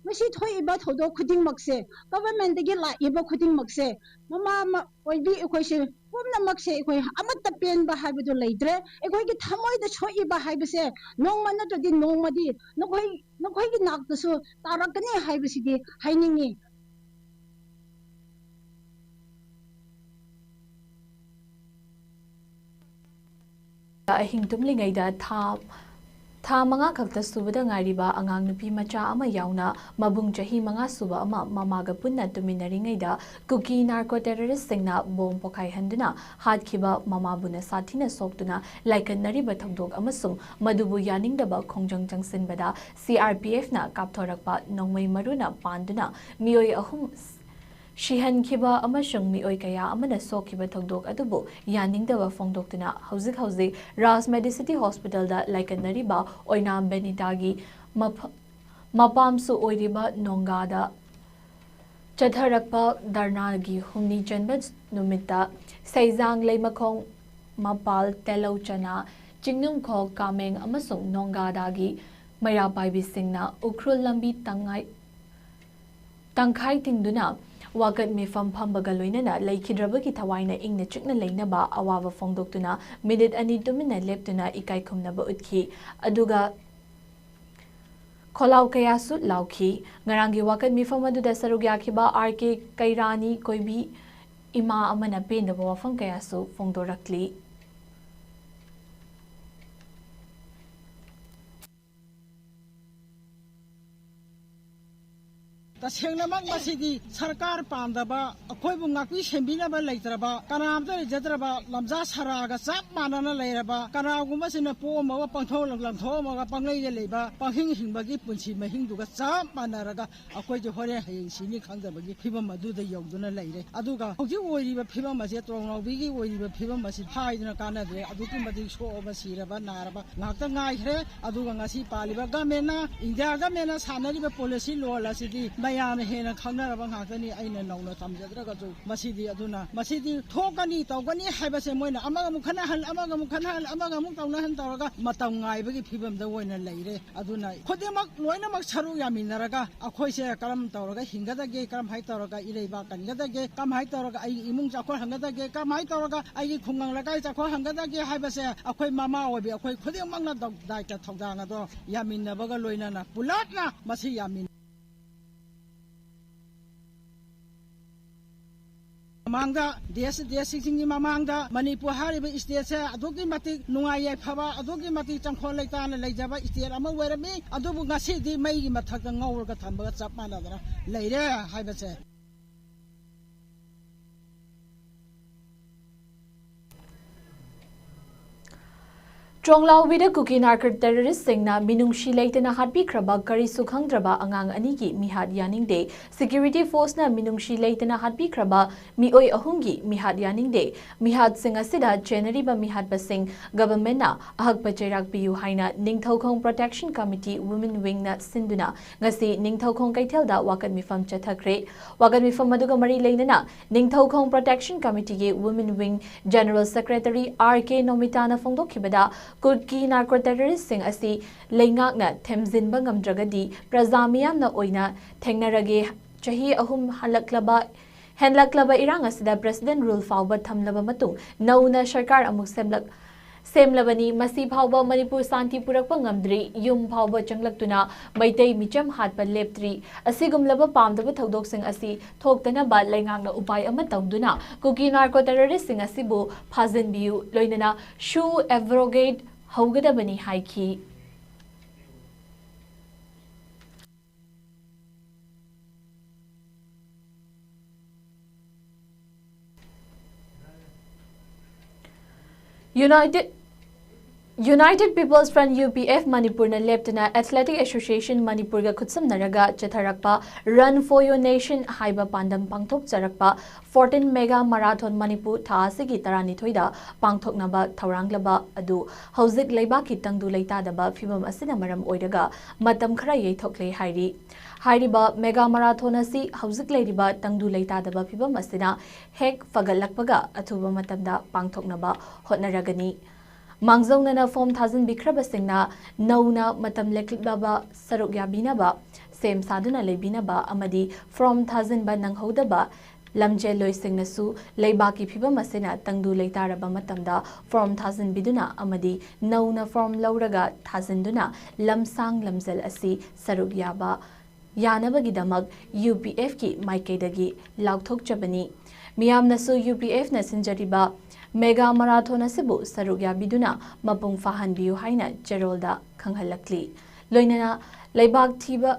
ꯃꯁꯤ ꯊꯣꯛꯏꯕ ꯊꯧꯗꯣꯛ ꯈꯨꯗꯤꯡꯃꯛꯁꯦ, ꯒꯚꯔꯟꯃꯦꯟꯠꯇꯒꯤ ꯂꯥꯛꯏꯕ ꯈꯨꯗꯤꯡꯃꯛꯁꯦ, ꯃꯃꯥ ꯑꯃ ꯑꯣꯏꯕꯤ ꯑꯩꯈꯣꯏꯁꯦ ꯄꯨꯝꯅꯃꯛꯁꯦ ꯑꯩꯈꯣꯏ ꯑꯃꯠꯇ ꯄꯦꯟꯕ ꯍꯥꯏꯕꯗꯨ ꯂꯩꯇ꯭ꯔꯦ꯫ ꯑꯩꯈꯣꯏꯒꯤ ꯊꯃꯣꯏꯗ ꯁꯣꯛꯏꯕ ꯍꯥꯏꯕꯁꯦ ꯅꯣꯡꯃ ꯅꯠꯇ꯭ꯔꯗꯤ ꯅꯣꯡꯃꯗꯤ ꯅꯈꯣꯏ, ꯅꯈꯣꯏꯒꯤ ꯅꯥꯛꯇꯁꯨ ꯇꯥꯔꯛꯀꯅꯤ ꯍꯥꯏꯕꯁꯤꯗꯤ ꯍꯥꯏꯅꯤꯡꯉꯤ꯫ ꯑꯍꯤꯡ ꯇꯨꯝꯂꯤꯉꯩꯗ ꯊꯥ, ꯊꯥ ꯃꯉꯥ ꯈꯛꯇ ꯁꯨꯕꯗ ꯉꯥꯏꯔꯤꯕ ꯑꯉꯥꯡ ꯅꯨꯄꯤ ꯃꯆꯥ ꯑꯃ ꯌꯥꯎꯅ ꯃꯕꯨꯡ ꯆꯍꯤ ꯃꯉꯥ ꯁꯨꯕ ꯑꯃ ꯃꯃꯥꯒ ꯄꯨꯟꯅ ꯇꯨꯝꯃꯤꯟꯅꯔꯤꯉꯩꯗ ꯀꯨꯀꯤ ꯅꯥꯔꯀꯣ ꯇꯦꯔꯣꯔꯤꯁꯁꯤꯡꯅ ꯕꯣꯝ ꯄꯣꯈꯥꯏꯍꯟꯗꯨꯅ ꯍꯥꯠꯈꯤꯕ ꯃꯃꯥꯕꯨꯅ ꯁꯥꯊꯤꯅ ꯁꯣꯛꯇꯨꯅ ꯂꯥꯏꯀꯠꯅꯔꯤꯕ ꯊꯧꯗꯣꯛ ꯑꯃꯁꯨꯡ ꯃꯗꯨꯕꯨ ꯌꯥꯅꯤꯡꯗꯕ ꯈꯣꯡꯖꯪ ꯆꯪꯁꯤꯟꯕꯗ ꯁꯤ ꯑꯥꯔ ꯄꯤ ꯑꯦꯐꯅ ꯀꯥꯞꯊꯣꯔꯛꯄ ꯅꯣꯡꯃꯩ ꯃꯔꯨꯅ ꯄꯥꯟꯗꯨꯅ ꯃꯤꯑꯣꯏ ꯑꯍꯨꯝ ꯁꯤꯍꯟꯈꯤꯕ ꯑꯃꯁꯨꯡ ꯃꯤꯑꯣꯏ ꯀꯌꯥ ꯑꯃꯅ ꯁꯣꯛꯈꯤꯕ ꯊꯧꯗꯣꯛ ꯑꯗꯨꯕꯨ ꯌꯥꯅꯤꯡꯗꯕ ꯐꯣꯡꯗꯣꯛꯇꯨꯅ ꯍꯧꯖꯤꯛ ꯍꯧꯖꯤꯛ ꯔꯥꯖ ꯃꯦꯗꯤꯁꯤꯇꯤ ꯍꯣꯁꯄꯤꯇꯥꯜꯗ ꯂꯥꯏꯀꯠꯅꯔꯤꯕ ꯑꯣꯏꯅꯥꯝ ꯕꯦꯅꯤꯇꯥꯒꯤ ꯃꯐ-, ꯃꯄꯥꯝꯁꯨ ꯑꯣꯏꯔꯤꯕ ꯅꯣꯡꯒꯥꯗ ꯆꯠꯊꯔꯛꯄ ꯙꯔꯅꯥꯒꯤ ꯍꯨꯝꯅꯤ ꯆꯟꯕ ꯅꯨꯃꯤꯠꯇ ꯁꯩꯖꯥꯡ, ꯂꯩꯃꯈꯣꯡ, ꯃꯄꯥꯜ, ꯇꯦꯂꯧ ꯆꯅꯥ, ꯆꯤꯡꯅꯨꯡꯈꯣꯛ, ꯀꯥꯃꯦꯡ ꯑꯃꯁꯨꯡ ꯅꯣꯡꯒꯥꯗꯥꯒꯤ ꯃꯩꯔꯥ ꯄꯥꯏꯕꯤꯁꯤꯡꯅ ꯎꯈ꯭ꯔꯨꯜ ꯂꯝꯕꯤ ꯇꯪꯉꯥꯏ-, ꯇꯪꯈꯥꯏ ꯊꯤꯡꯗꯨꯅ ꯋꯥꯀꯠ ꯃꯤꯐꯝ ꯐꯝꯕꯒ ꯂꯣꯏꯅꯅ ꯂꯩꯈꯤꯗ꯭ꯔꯕꯒꯤ ꯊꯋꯥꯏꯅ ꯏꯪꯅ ꯆꯤꯛꯅ ꯂꯩꯅꯕ ꯑꯋꯥꯕ ꯐꯣꯡꯗꯣꯛꯇꯨꯅ ꯃꯤꯅꯤꯠ ꯑꯅꯤ ꯇꯨꯃꯤꯟꯅ ꯂꯦꯞꯇꯨꯅ ꯏꯀꯥꯏ ꯈꯨꯝꯅꯕ ꯎꯠꯈꯤ꯫ ꯑꯗꯨꯒ ꯈꯣꯜꯂꯥꯎ ꯀꯌꯥꯁꯨ ꯂꯥꯎꯈꯤ꯫ ꯉꯔꯥꯡꯒꯤ ꯋꯥꯀꯠ ꯃꯤꯐꯝ ꯑꯗꯨꯗ ꯁꯔꯨꯛ ꯌꯥꯈꯤꯕ ꯑꯥꯔ ꯀꯦ ꯀꯩꯔꯥꯅꯤ ꯀꯣꯏꯕꯤ ꯏꯃꯥ ꯑꯃꯅ ꯄꯦꯟꯗꯕ ꯋꯥꯐꯝ ꯀꯌꯥꯁꯨ ꯐꯣꯡꯗꯣꯔꯛꯂꯤ꯫ ꯇꯁꯦꯡꯅꯃꯛ ꯃꯁꯤꯗꯤ ꯁꯔꯀꯥꯔ ꯄꯥꯝꯗꯕ, ꯑꯩꯈꯣꯏꯕꯨ ꯉꯥꯛꯄꯤ ꯁꯦꯟꯕꯤꯅꯕ ꯂꯩꯇ꯭ꯔꯕ, ꯀꯅꯥꯝꯇ ꯂꯩꯖꯗ꯭ꯔꯕ, ꯂꯝꯖꯥ ꯁꯔꯥꯒ ꯆꯞ ꯃꯥꯟꯅꯅ ꯂꯩꯔꯕ, ꯀꯅꯥꯒꯨꯝꯕꯁꯤꯅ ꯄꯣꯛꯑꯝꯃꯒ ꯄꯪꯊꯣꯛ ꯂꯪꯊꯣꯛꯑꯝꯃꯒ ꯄꯪꯂꯩꯗ ꯂꯩꯕ, ꯄꯪꯍꯤꯡ ꯍꯤꯡꯕꯒꯤ ꯄꯨꯟꯁꯤ ꯃꯍꯤꯡꯗꯨꯒ ꯆꯞ ꯃꯥꯟꯅꯔꯒ ꯑꯩꯈꯣꯏꯁꯦ ꯍꯣꯔꯦꯟ ꯍꯌꯦꯡ ꯁꯤꯅꯤ ꯈꯪꯗꯕꯒꯤ ꯐꯤꯕꯝ ꯑꯗꯨꯗ ꯌꯧꯗꯨꯅ ꯂꯩꯔꯦ꯫ ꯑꯗꯨꯒ ꯍꯧꯖꯤꯛ ꯑꯣꯏꯔꯤꯕ ꯐꯤꯕꯝ ꯑꯁꯦ, ꯇꯣꯡꯅꯥꯎꯕꯤꯒꯤ ꯑꯣꯏꯔꯤꯕ ꯐꯤꯕꯝ ꯑꯁꯤ ꯍꯥꯏꯗꯨꯅ ꯀꯥꯟꯅꯗ꯭ꯔꯦ꯫ ꯑꯗꯨꯛꯀꯤ ꯃꯇꯤꯛ ꯁꯣꯛꯑꯕ, ꯁꯤꯔꯕ, ꯅꯥꯔꯕ ꯉꯥꯛꯇ ꯉꯥꯏꯈ꯭ꯔꯦ꯫ ꯑꯗꯨꯒ ꯉꯁꯤ ꯄꯥꯜꯂꯤꯕ ꯒꯃꯦꯟꯅ, ꯏꯟꯗꯤꯌꯥ ꯒꯃꯦꯟꯅ ꯁꯥꯟꯅꯔꯤꯕ ꯄꯣꯂꯤꯁꯤ ꯂꯣꯜ ꯑꯁꯤꯗꯤ ꯃꯌꯥꯝꯅ ꯍꯦꯟꯅ ꯈꯪꯅꯔꯕ ꯉꯥꯛꯇꯅꯤ꯫ ꯑꯩꯅ ꯅꯧꯅ ꯇꯝꯖꯗ꯭ꯔꯒꯁꯨ ꯃꯁꯤꯗꯤ, ꯑꯗꯨꯅ ꯃꯁꯤꯗꯤ ꯊꯣꯛꯀꯅꯤ, ꯇꯧꯒꯅꯤ ꯍꯥꯏꯕꯁꯦ ꯃꯣꯏꯅ ꯑꯃꯒ ꯑꯃꯨꯛ ꯈꯠꯅꯍꯟ, ꯑꯃꯒ ꯑꯃꯨꯛ ꯈꯠꯅꯍꯟ, ꯑꯃꯒ ꯑꯃꯨꯛ ꯇꯧꯅꯍꯟ ꯇꯧꯔꯒ ꯃꯇꯝ ꯉꯥꯏꯕꯒꯤ ꯐꯤꯕꯝꯗ ꯑꯣꯏꯅ ꯂꯩꯔꯦ꯫ ꯑꯗꯨꯅ ꯈꯨꯗꯤꯡꯃꯛ ꯂꯣꯏꯅꯃꯛ ꯁꯔꯨꯛ ꯌꯥꯃꯤꯟꯅꯔꯒ ꯑꯩꯈꯣꯏꯁꯦ ꯀꯔꯝ ꯇꯧꯔꯒ ꯍꯤꯡꯒꯗꯒꯦ, ꯀꯔꯝꯍꯥꯏ ꯇꯧꯔꯒ ꯏꯔꯩꯕꯥꯛ ꯀꯟꯒꯗꯒꯦ, ꯀꯔꯝꯍꯥꯏ ꯇꯧꯔꯒ ꯑꯩꯒꯤ ꯏꯃꯨꯡ ꯆꯥꯎꯈꯠꯍꯟꯒꯗꯒꯦ, ꯀꯔꯝꯍꯥꯏ ꯇꯧꯔꯒ ꯑꯩꯒꯤ ꯈꯨꯡꯒꯪ ꯂꯩꯀꯥꯏ ꯆꯥꯎꯈꯠꯍꯟꯒꯗꯒꯦ ꯍꯥꯏꯕꯁꯦ ꯑꯩꯈꯣꯏ ꯃꯃꯥ ꯑꯣꯏꯕꯤ ꯑꯩꯈꯣꯏ ꯈꯨꯗꯤꯡꯃꯛꯅ ꯗꯧ-, ꯗꯥꯏꯇ ꯊꯧꯗꯥꯡ ꯑꯗꯣ ꯌꯥꯃꯤꯟꯅꯕꯒ ꯂꯣꯏꯅꯅ ꯄꯨꯂꯞꯅ ꯃꯁꯤ ꯌꯥꯃꯤꯟ- ꯃꯃꯥꯡꯗ, ꯗꯦꯁ, ꯗꯦꯁꯁꯤꯡꯒꯤ ꯃꯃꯥꯡꯗ ꯃꯅꯤꯄꯨꯔ ꯍꯥꯏꯔꯤꯕ ꯁ꯭ꯇꯦꯠꯁꯦ ꯑꯗꯨꯛꯀꯤ ꯃꯇꯤꯛ ꯅꯨꯡꯉꯥꯏ ꯌꯥꯏꯐꯕ, ꯑꯗꯨꯛꯀꯤ ꯃꯇꯤꯛ ꯆꯪꯈꯣꯜ ꯂꯩꯇꯥꯅ ꯂꯩꯖꯕ ꯁ꯭ꯇꯦꯠ ꯑꯃ ꯑꯣꯏꯔꯝꯃꯤ꯫ ꯑꯗꯨꯕꯨ ꯉꯁꯤꯗꯤ ꯃꯩꯒꯤ ꯃꯊꯛꯇ ꯉꯧꯔꯒ ꯊꯝꯕꯒ ꯆꯞ ꯃꯥꯟꯅꯗꯅ ꯂꯩꯔꯦ ꯍꯥꯏꯕꯁꯦ꯫ ꯇ꯭ꯔꯣꯡꯂꯥꯎꯕꯤꯗ ꯀꯨꯀꯤ ꯅꯥꯔꯀꯣ ꯇꯦꯔꯣꯔꯤꯁꯁꯤꯡꯅ ꯃꯤꯅꯨꯡꯁꯤ ꯂꯩꯇꯅ ꯍꯥꯠꯄꯤꯈ꯭ꯔꯕ ꯀꯔꯤꯁꯨ ꯈꯪꯗ꯭ꯔꯕ ꯑꯉꯥꯡ ꯑꯅꯤꯒꯤ ꯃꯤꯍꯥꯠ ꯌꯥꯅꯤꯡꯗꯦ꯫ ꯁꯦꯀ꯭ꯌꯨꯔꯤꯇꯤ ꯐꯣꯔꯁꯅ ꯃꯤꯅꯨꯡꯁꯤ ꯂꯩꯇꯅ ꯍꯥꯠꯄꯤꯈ꯭ꯔꯕ ꯃꯤꯑꯣꯏ ꯑꯍꯨꯝꯒꯤ ꯃꯤꯍꯥꯠ ꯌꯥꯅꯤꯡꯗꯦ꯫ ꯃꯤꯍꯥꯠꯁꯤꯡ ꯑꯁꯤꯗ ꯆꯦꯟꯅꯔꯤꯕ ꯃꯤꯍꯥꯠꯄꯁꯤꯡ ꯒꯚꯔꯟꯃꯦꯟꯠꯅ ꯑꯍꯛꯄ ꯆꯩꯔꯥꯛ ꯄꯤꯌꯨ ꯍꯥꯏꯅ ꯅꯤꯡꯊꯧꯈꯣꯡ ꯄ꯭ꯔꯣꯇꯦꯛꯁꯟ ꯀꯃꯤꯇꯤ, ꯋꯨꯃꯦꯟ ꯋꯤꯡꯅ ꯁꯤꯟꯗꯨꯅ ꯉꯁꯤ ꯅꯤꯡꯊꯧꯈꯣꯡ ꯀꯩꯊꯦꯜꯗ ꯋꯥꯀꯠ ꯃꯤꯐꯝ ꯆꯠꯊꯈ꯭ꯔꯦ꯫ ꯋꯥꯀꯠ ꯃꯤꯐꯝ ꯑꯗꯨꯒ ꯃꯔꯤ ꯂꯩꯅꯅ ꯅꯤꯡꯊꯧꯈꯣꯡ ꯄ꯭ꯔꯣꯇꯦꯛꯁꯟ ꯀꯃꯤꯇꯤꯒꯤ women wing general secretary R K ꯅꯣꯃꯤꯇꯥꯅ ꯐꯣꯡꯗꯣꯛꯈꯤꯕꯗ, ꯀꯨꯀꯤ ꯅꯥꯔꯀꯣ ꯇꯦꯔꯣꯔꯤꯁꯁꯤꯡ ꯑꯁꯤ ꯂꯩꯉꯥꯛꯅ ꯊꯦꯝꯖꯤꯟꯕ ꯉꯝꯗ꯭ꯔꯒꯗꯤ ꯄ꯭ꯔꯖꯥ ꯃꯤꯌꯥꯝꯅ ꯑꯣꯏꯅ ꯊꯦꯡꯅꯔꯒꯦ꯫ ꯆꯍꯤ ꯑꯍꯨꯝ ꯍꯜꯂꯛꯂꯕ, ꯍꯦꯟꯂꯛꯂꯕ ꯏꯔꯥꯡ ꯑꯁꯤꯗ ꯄ꯭ꯔꯦꯁꯤꯗꯦꯟꯠ ꯔꯨꯜ ꯐꯥꯎꯕ ꯊꯝꯂꯕ ꯃꯇꯨꯡ ꯅꯧꯅ ꯁꯔꯀꯥꯔ ꯑꯃꯨꯛ ꯁꯦꯝꯂꯛ-, ꯁꯦꯝꯂꯕꯅꯤ꯫ ꯃꯁꯤ ꯐꯥꯎꯕ ꯃꯅꯤꯄꯨꯔ ꯁꯥꯟꯇꯤ ꯄꯨꯔꯛꯄ ꯉꯝꯗ꯭ꯔꯤ꯫ ꯌꯨꯝ ꯐꯥꯎꯕ ꯆꯪꯂꯛꯇꯨꯅ ꯃꯩꯇꯩ ꯃꯤꯆꯝ ꯍꯥꯠꯄ ꯂꯦꯞꯇ꯭ꯔꯤ꯫ ꯑꯁꯤꯒꯨꯝꯂꯕ ꯄꯥꯝꯗꯕ ꯊꯧꯗꯣꯛꯁꯤꯡ ꯑꯁꯤ ꯊꯣꯛꯇꯅꯕ ꯂꯩꯉꯥꯛꯅ ꯎꯄꯥꯏ ꯑꯃ ꯇꯧꯗꯨꯅ ꯀꯨꯀꯤ ꯅꯥꯔꯀꯣ ꯇꯦꯔꯣꯔꯤꯁꯁꯤꯡ ꯑꯁꯤꯕꯨ ꯐꯥꯖꯤꯟꯕꯤꯌꯨ, ꯂꯣꯏꯅꯅ ꯁꯨ ꯑꯦꯕ꯭ꯔꯣꯒꯦꯠ ꯍꯧꯒꯗꯕꯅꯤ ꯍꯥꯏꯈꯤ꯫ United United People's Front, U P F, ꯃꯅꯤꯄꯨꯔꯅ ꯂꯦꯞꯇꯅ Athletic Association ꯃꯅꯤꯄꯨꯔꯒ ꯈꯨꯠꯁꯝꯅꯔꯒ ꯆꯠꯊꯔꯛꯄ Run for Your Nation ꯍꯥꯏꯕ ꯄꯥꯟꯗꯝ ꯄꯥꯡꯊꯣꯛꯆꯔꯛꯄ fourteen Mega Marathon ꯃꯅꯤꯄꯨꯔ ꯊꯥ ꯑꯁꯤꯒꯤ ꯇꯔꯥꯅꯤꯊꯣꯏꯗ ꯄꯥꯡꯊꯣꯛꯅꯕ ꯊꯧꯔꯥꯡꯂꯕ ꯑꯗꯨ ꯍꯧꯖꯤꯛ ꯂꯩꯕꯥꯛꯀꯤ ꯇꯪꯗꯨ ꯂꯩꯇꯥꯗꯕ ꯐꯤꯕꯝ ꯑꯁꯤꯅ ꯃꯔꯝ ꯑꯣꯏꯔꯒ ꯃꯇꯝ ꯈꯔ ꯌꯩꯊꯣꯛꯂꯦ ꯍꯥꯏꯔꯤ꯫ ꯍꯥꯏꯔꯤꯕ Mega Marathon ꯑꯁꯤ ꯍꯧꯖꯤꯛ ꯂꯩꯔꯤꯕ ꯇꯪꯗꯨ ꯂꯩꯇꯥꯗꯕ ꯐꯤꯕꯝ ꯑꯁꯤꯅ ꯍꯦꯛ ꯐꯒꯠꯂꯛꯄꯒ ꯑꯊꯨꯕ ꯃꯇꯝꯗ ꯄꯥꯡꯊꯣꯛꯅꯕ ꯍꯣꯠꯅꯔꯒꯅꯤ꯫ ꯃꯥꯡꯖꯧꯅꯅ form ꯊꯥꯖꯤꯟꯕꯤꯈ꯭ꯔꯕꯁꯤꯡꯅ ꯅꯧꯅ ꯃꯇꯝ ꯂꯦꯞꯂꯕ ꯁꯔꯨꯛ ꯌꯥꯕꯤꯅꯕ, ꯁꯦꯝ ꯁꯥꯗꯨꯅ ꯂꯩꯕꯤꯅꯕ ꯑꯃꯗꯤ form ꯊꯥꯖꯤꯟꯕ ꯅꯪꯍꯧꯗꯕ ꯂꯝꯖꯦꯜꯂꯣꯏꯁꯤꯡꯅꯁꯨ ꯂꯩꯕꯥꯛꯀꯤ ꯐꯤꯕꯝ ꯑꯁꯤꯅ ꯇꯪꯗꯨ ꯂꯩꯇꯥꯔꯕ ꯃꯇꯝꯗ form ꯊꯥꯖꯤꯟꯕꯤꯗꯨꯅ ꯑꯃꯗꯤ ꯅꯧꯅ form ꯂꯧꯔꯒ ꯊꯥꯖꯤꯟꯗꯨꯅ ꯂꯝꯁꯥꯡ ꯂꯝꯖꯦꯜ ꯑꯁꯤ ꯁꯔꯨꯛ ꯌꯥꯕ ꯌꯥꯅꯕꯒꯤꯗꯃꯛ U P F ꯀꯤ ꯃꯥꯏꯀꯩꯗꯒꯤ ꯂꯥꯎꯊꯣꯛꯆꯕꯅꯤ꯫ ꯃꯤꯌꯥꯝꯅꯁꯨ U P F ꯅ ꯁꯤꯟꯖꯔꯤꯕ Mega Marathon ꯑꯁꯤꯕꯨ ꯁꯔꯨꯛ ꯌꯥꯕꯤꯗꯨꯅ ꯃꯄꯨꯡ ꯐꯥꯍꯟꯕꯤꯌꯨ ꯍꯥꯏꯅ ꯆꯦꯔꯣꯜꯗ ꯈꯪꯍꯜꯂꯛꯂꯤ꯫ ꯂꯣꯏꯅꯅ ꯂꯩꯕꯥꯛ ꯊꯤꯕ,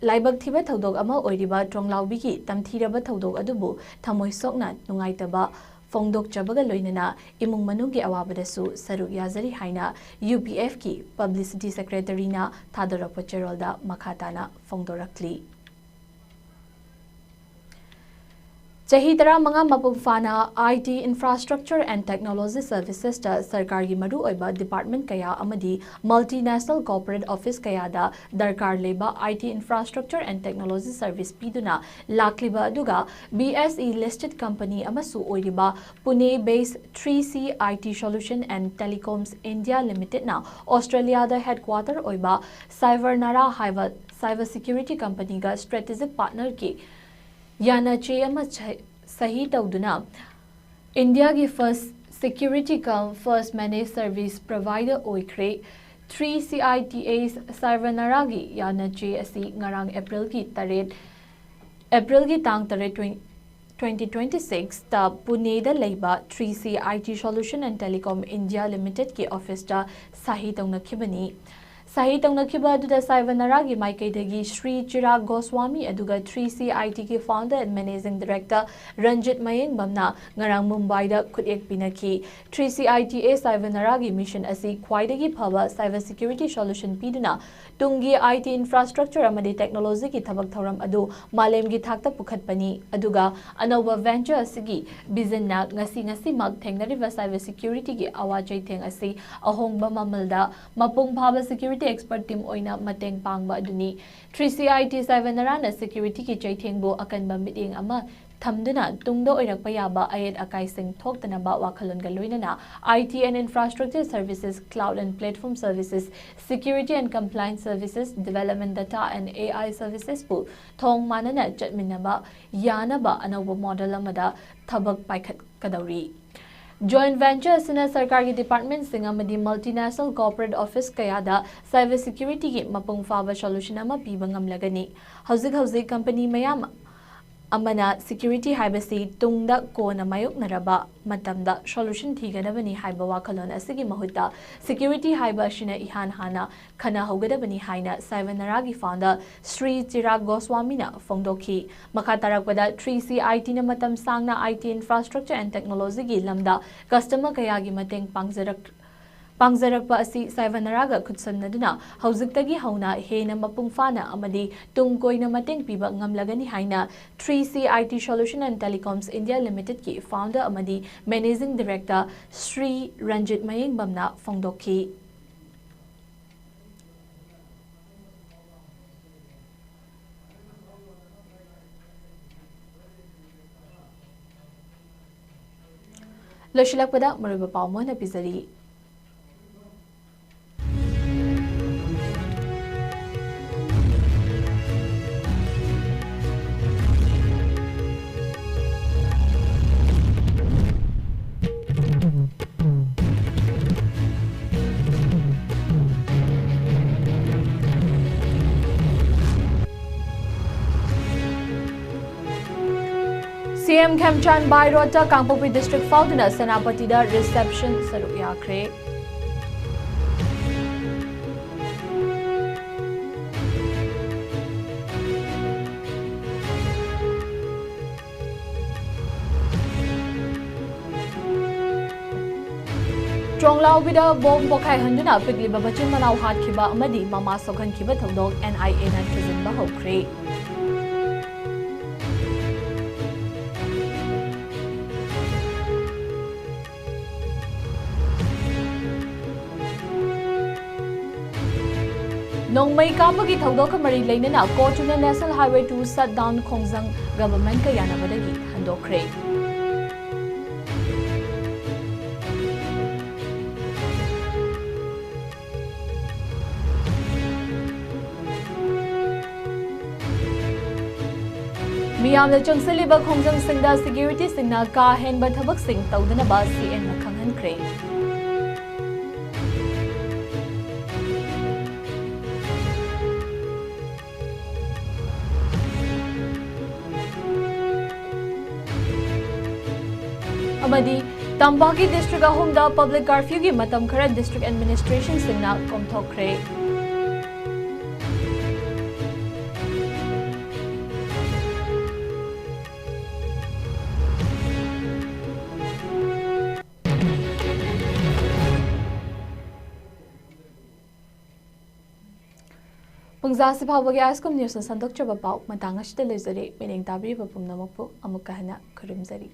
ꯂꯥꯏꯕꯛ ꯊꯤꯕ ꯊꯧꯗꯣꯛ ꯑꯃ ꯑꯣꯏꯔꯤꯕ ꯇ꯭ꯔꯣꯡꯂꯥꯎꯕꯤꯒꯤ ꯇꯝꯊꯤꯔꯕ ꯊꯧꯗꯣꯛ ꯑꯗꯨꯕꯨ ꯊꯃꯣꯏ ꯁꯣꯛꯅ ꯅꯨꯡꯉꯥꯏꯇꯕ ꯐꯣꯡꯗꯣꯛꯆꯕꯒ ꯂꯣꯏꯅꯅ ꯏꯃꯨꯡ ꯃꯅꯨꯡꯒꯤ ꯑꯋꯥꯕꯗꯁꯨ ꯁꯔꯨꯛ ꯌꯥꯖꯔꯤ ꯍꯥꯏꯅ U P F ꯀꯤ Publicity Secretary ꯅ ꯊꯥꯗꯣꯔꯛꯄ ꯆꯦꯔꯣꯜꯗ ꯃꯈꯥ ꯇꯥꯅ ꯐꯣꯡꯗꯣꯔꯛꯂꯤ꯫ ꯆꯍꯤ ꯇꯔꯥꯃꯉꯥ ꯃꯄꯨꯡ ꯐꯥꯅ I T Infrastructure and Technology Services ꯇ ꯁꯔꯀꯥꯔꯒꯤ ꯃꯔꯨꯑꯣꯏꯕ department ꯀꯌꯥ ꯑꯃꯗꯤ multinational corporate office ꯀꯌꯥꯗ ꯗꯔꯀꯥꯔ ꯂꯩꯕ I T Infrastructure and Technology Service ꯄꯤꯗꯨꯅ ꯂꯥꯛꯂꯤꯕ ꯑꯗꯨꯒ B S E listed company ꯑꯃꯁꯨ ꯑꯣꯏꯔꯤꯕ Pune based three C I T Solution and Telecoms India Limited ꯅ Australia ꯗ headquarter ꯑꯣꯏꯕ Cyber Nara ꯍꯥꯏꯕ cyber security company ꯒ strategic partner ꯒꯤ ꯌꯥꯅꯆꯦ ꯑꯃ ꯁꯍꯤ ꯇꯧꯗꯨꯅ India ꯒꯤ first Security cum First Managed Service Provider ꯑꯣꯏꯈ꯭ꯔꯦ꯫ Three C I T A Cybernerra ꯒꯤ ꯌꯥꯅꯆꯦ ꯑꯁꯤ ꯉꯔꯥꯡ ꯑꯦꯄ꯭ꯔꯤꯜꯒꯤ ꯇꯔꯦꯠ, ꯑꯦꯄ꯭ꯔꯤꯜꯒꯤ ꯇꯥꯡ ꯇꯔꯦꯠ, twenty twenty-six ꯇ ꯄꯨꯅꯦꯗ ꯂꯩꯕ Three C I T Solution and Telecom India Limited ꯀꯤ ꯑꯣꯐꯤꯁꯇ ꯁꯍꯤ ꯇꯧꯅꯈꯤꯕꯅꯤ꯫ ꯁꯍꯤ ꯇꯧꯅꯈꯤꯕ ꯑꯗꯨꯗ Cybernerra ꯒꯤ ꯃꯥꯏꯀꯩꯗꯒꯤ ꯁ꯭ꯔꯤ ꯆꯤꯔꯥꯒ ꯒꯣꯁ꯭ꯋꯥꯃꯤ ꯑꯗꯨꯒ Three C I T ꯒꯤ founder and managing director Ranjit ꯃꯌꯦꯡꯕꯝꯅ ꯉꯔꯥꯡ ꯃꯨꯝꯕꯥꯏꯗ ꯈꯨꯠꯌꯦꯛ ꯄꯤꯅꯈꯤ꯫ Three C I T A Cybernerra ꯒꯤ mission ꯑꯁꯤ ꯈ꯭ꯋꯥꯏꯗꯒꯤ ꯐꯕ cyber security solution ꯄꯤꯗꯨꯅ ꯇꯨꯡꯒꯤ I T infrastructure ꯑꯃꯗꯤ technology ꯒꯤ ꯊꯕꯛ ꯊꯧꯔꯝ ꯑꯗꯨ ꯃꯥꯂꯦꯝꯒꯤ ꯊꯥꯛꯇ ꯄꯨꯈꯠꯄꯅꯤ, ꯑꯗꯨꯒ ꯑꯅꯧꯕ venture ꯑꯁꯤꯒꯤ vision ꯅ ꯉꯁꯤ ꯉꯁꯤꯃꯛ ꯊꯦꯡꯅꯔꯤꯕ cyber security ꯒꯤ ꯑꯋꯥ ꯆꯩꯊꯦꯡ ꯑꯁꯤ ꯑꯍꯣꯡꯕ ꯃꯃꯜꯗ ꯃꯄꯨꯡ ꯐꯥꯕ security expert team ꯑꯣꯏꯅ ꯃꯇꯦꯡ ꯄꯥꯡꯕ ꯑꯗꯨꯅꯤ꯫ Three C I T Cybernerra ꯅ security ꯒꯤ ꯆꯩꯊꯦꯡꯕꯨ ꯑꯀꯟꯕ ꯃꯤꯠꯌꯦꯡ ꯑꯃ ꯊꯝꯗꯨꯅ ꯇꯨꯡꯗ ꯑꯣꯏꯔꯛꯄ ꯌꯥꯕ ꯑꯌꯦꯠ ꯑꯀꯥꯏꯁꯤꯡ ꯊꯣꯛꯇꯅꯕ ꯋꯥꯈꯜꯂꯣꯟꯒ ꯂꯣꯏꯅꯅ I T and infrastructure services, cloud and platform services, security and compliance services, development data and A I services ꯄꯨ ꯊꯣꯡ ꯃꯥꯟꯅꯅ ꯆꯠꯃꯤꯟꯅꯕ ꯌꯥꯅꯕ ꯑꯅꯧꯕ model ꯑꯃꯗ ꯊꯕꯛ ꯄꯥꯏꯈꯠꯀꯗꯧꯔꯤ꯫ Joint venture ꯑꯁꯤꯅ ꯁꯔꯀꯥꯔꯒꯤ department ꯁꯤꯡ ꯑꯃꯗꯤ multinational corporate office ꯀꯌꯥꯗ cyber security ꯒꯤ ꯃꯄꯨꯡ ꯐꯥꯕ solution ꯑꯃ ꯄꯤꯕ ꯉꯝꯂꯒꯅꯤ꯫ ꯍꯧꯖꯤꯛ ꯍꯧꯖꯤꯛ company ꯃꯌꯥꯝ ꯑꯃꯅ security ꯍꯥꯏꯕꯁꯤ ꯇꯨꯡꯗ ꯀꯣꯟꯅ ꯃꯥꯌꯣꯛꯅꯔꯕ ꯃꯇꯝꯗ solution ꯊꯤꯒꯗꯕꯅꯤ ꯍꯥꯏꯕ ꯋꯥꯈꯜꯂꯣꯟ ꯑꯁꯤꯒꯤ ꯃꯍꯨꯠꯇ, security ꯍꯥꯏꯕ ꯑꯁꯤꯅ ꯏꯍꯥꯟ ꯍꯥꯟꯅ ꯈꯟꯅꯍꯧꯒꯗꯕꯅꯤ ꯍꯥꯏꯅ Cybernerra ꯒꯤ founder ꯁ꯭ꯔꯤ ꯆꯤꯔꯥꯒ ꯒꯣꯁ꯭ꯋꯥꯃꯤꯅ ꯐꯣꯡꯗꯣꯛꯈꯤ꯫ ꯃꯈꯥ ꯇꯥꯔꯛꯄꯗ, Three C I T ꯅ ꯃꯇꯝ ꯁꯥꯡꯅ I T infrastructure and technology ꯒꯤ ꯂꯝꯗ customer ꯀꯌꯥꯒꯤ ꯃꯇꯦꯡ ꯄꯥꯡꯖꯔꯛ-, ꯄꯥꯡꯖꯔꯛꯄ ꯑꯁꯤ Cybernerra ꯒ ꯈꯨꯠꯁꯝꯅꯗꯨꯅ ꯍꯧꯖꯤꯛꯇꯒꯤ ꯍꯧꯅ ꯍꯦꯟꯅ ꯃꯄꯨꯡ ꯐꯥꯅ ꯑꯃꯗꯤ ꯇꯨꯡ ꯀꯣꯏꯅ ꯃꯇꯦꯡ ꯄꯤꯕ ꯉꯝꯂꯒꯅꯤ ꯍꯥꯏꯅ Three C I T Solution and Telecoms India Limited ꯀꯤ founder ꯑꯃꯗꯤ managing director ꯁ꯭ꯔꯤ ꯔꯟꯖꯤꯠ ꯃꯌꯦꯡꯕꯝꯅ ꯐꯣꯡꯗꯣꯛꯈꯤ꯫ ꯂꯣꯏꯁꯤꯜꯂꯛꯄꯗ ꯃꯔꯨꯑꯣꯏꯕ ꯄꯥꯎ ꯑꯃ ꯑꯣꯏꯅ ꯄꯤꯖꯔꯤ꯫ ꯁꯤ ꯑꯦꯝ ꯈꯦꯝꯆꯥꯟ by road ꯇ ꯀꯥꯡꯄꯣꯛꯄꯤ district ꯐꯥꯎꯗꯨꯅ ꯁꯦꯅꯥꯄꯇꯤꯗ reception ꯁꯔꯨꯛ ꯌꯥꯈ꯭ꯔꯦ꯫ ꯇ꯭ꯔꯣꯡꯂꯥꯎꯕꯤꯗ ꯕꯣꯝ ꯄꯣꯈꯥꯏꯍꯟꯗꯨꯅ ꯄꯤꯛꯂꯤꯕ ꯃꯆꯤꯟ ꯃꯅꯥꯎ ꯍꯥꯠꯈꯤꯕ ꯑꯃꯗꯤ ꯃꯃꯥ ꯁꯣꯛꯍꯟꯈꯤꯕ ꯊꯧꯗꯣꯛ N I A ꯅ ꯊꯤꯖꯤꯟꯕ ꯍꯧꯈ꯭ꯔꯦ꯫ ꯅꯣꯡꯃꯩ ꯀꯥꯞꯄꯒꯤ ꯊꯧꯗꯣꯛꯀ ꯃꯔꯤ ꯂꯩꯅꯅ ꯀꯣꯔꯠꯇꯨꯅ National Highway two shutdown ꯈꯣꯡꯖꯪ government ꯀ ꯌꯥꯅꯕꯗꯒꯤ ꯍꯟꯗꯣꯛꯈ꯭ꯔꯦ꯫ ꯃꯤꯌꯥꯝꯅ ꯆꯪꯁꯤꯜꯂꯤꯕ ꯈꯣꯡꯖꯪꯁꯤꯡꯗ security ꯁꯤꯡꯅ ꯀꯥ ꯍꯦꯟꯕ ꯊꯕꯛꯁꯤꯡ ꯇꯧꯗꯅꯕ C M ꯅ ꯈꯪꯍꯟꯈ꯭ꯔꯦ꯫ ꯑꯃꯗꯤ ꯇꯝꯄꯥꯛꯀꯤ district ꯑꯍꯨꯝꯗ public curfew ꯒꯤ ꯃꯇꯝ ꯈꯔ district administration ꯁꯤꯡꯅ ꯀꯣꯝꯊꯣꯛꯈ꯭ꯔꯦ꯫ ꯄꯨꯡꯖꯥꯁꯤ ꯐꯥꯎꯕꯒꯤ ꯑꯥꯏꯁꯀꯨꯝ news ꯅ ꯁꯟꯗꯣꯛꯆꯕ ꯄꯥꯎ ꯃꯇꯥꯡ ꯑꯁꯤꯗ ꯂꯣꯏꯖꯔꯦ꯫ ꯃꯤꯠꯌꯦꯡ ꯇꯥꯕꯤꯔꯤꯕ ꯄꯨꯝꯅꯃꯛꯄꯨ ꯑꯃꯨꯛꯀ ꯍꯟꯅ ꯈꯨꯔꯨꯝꯖꯔꯤ꯫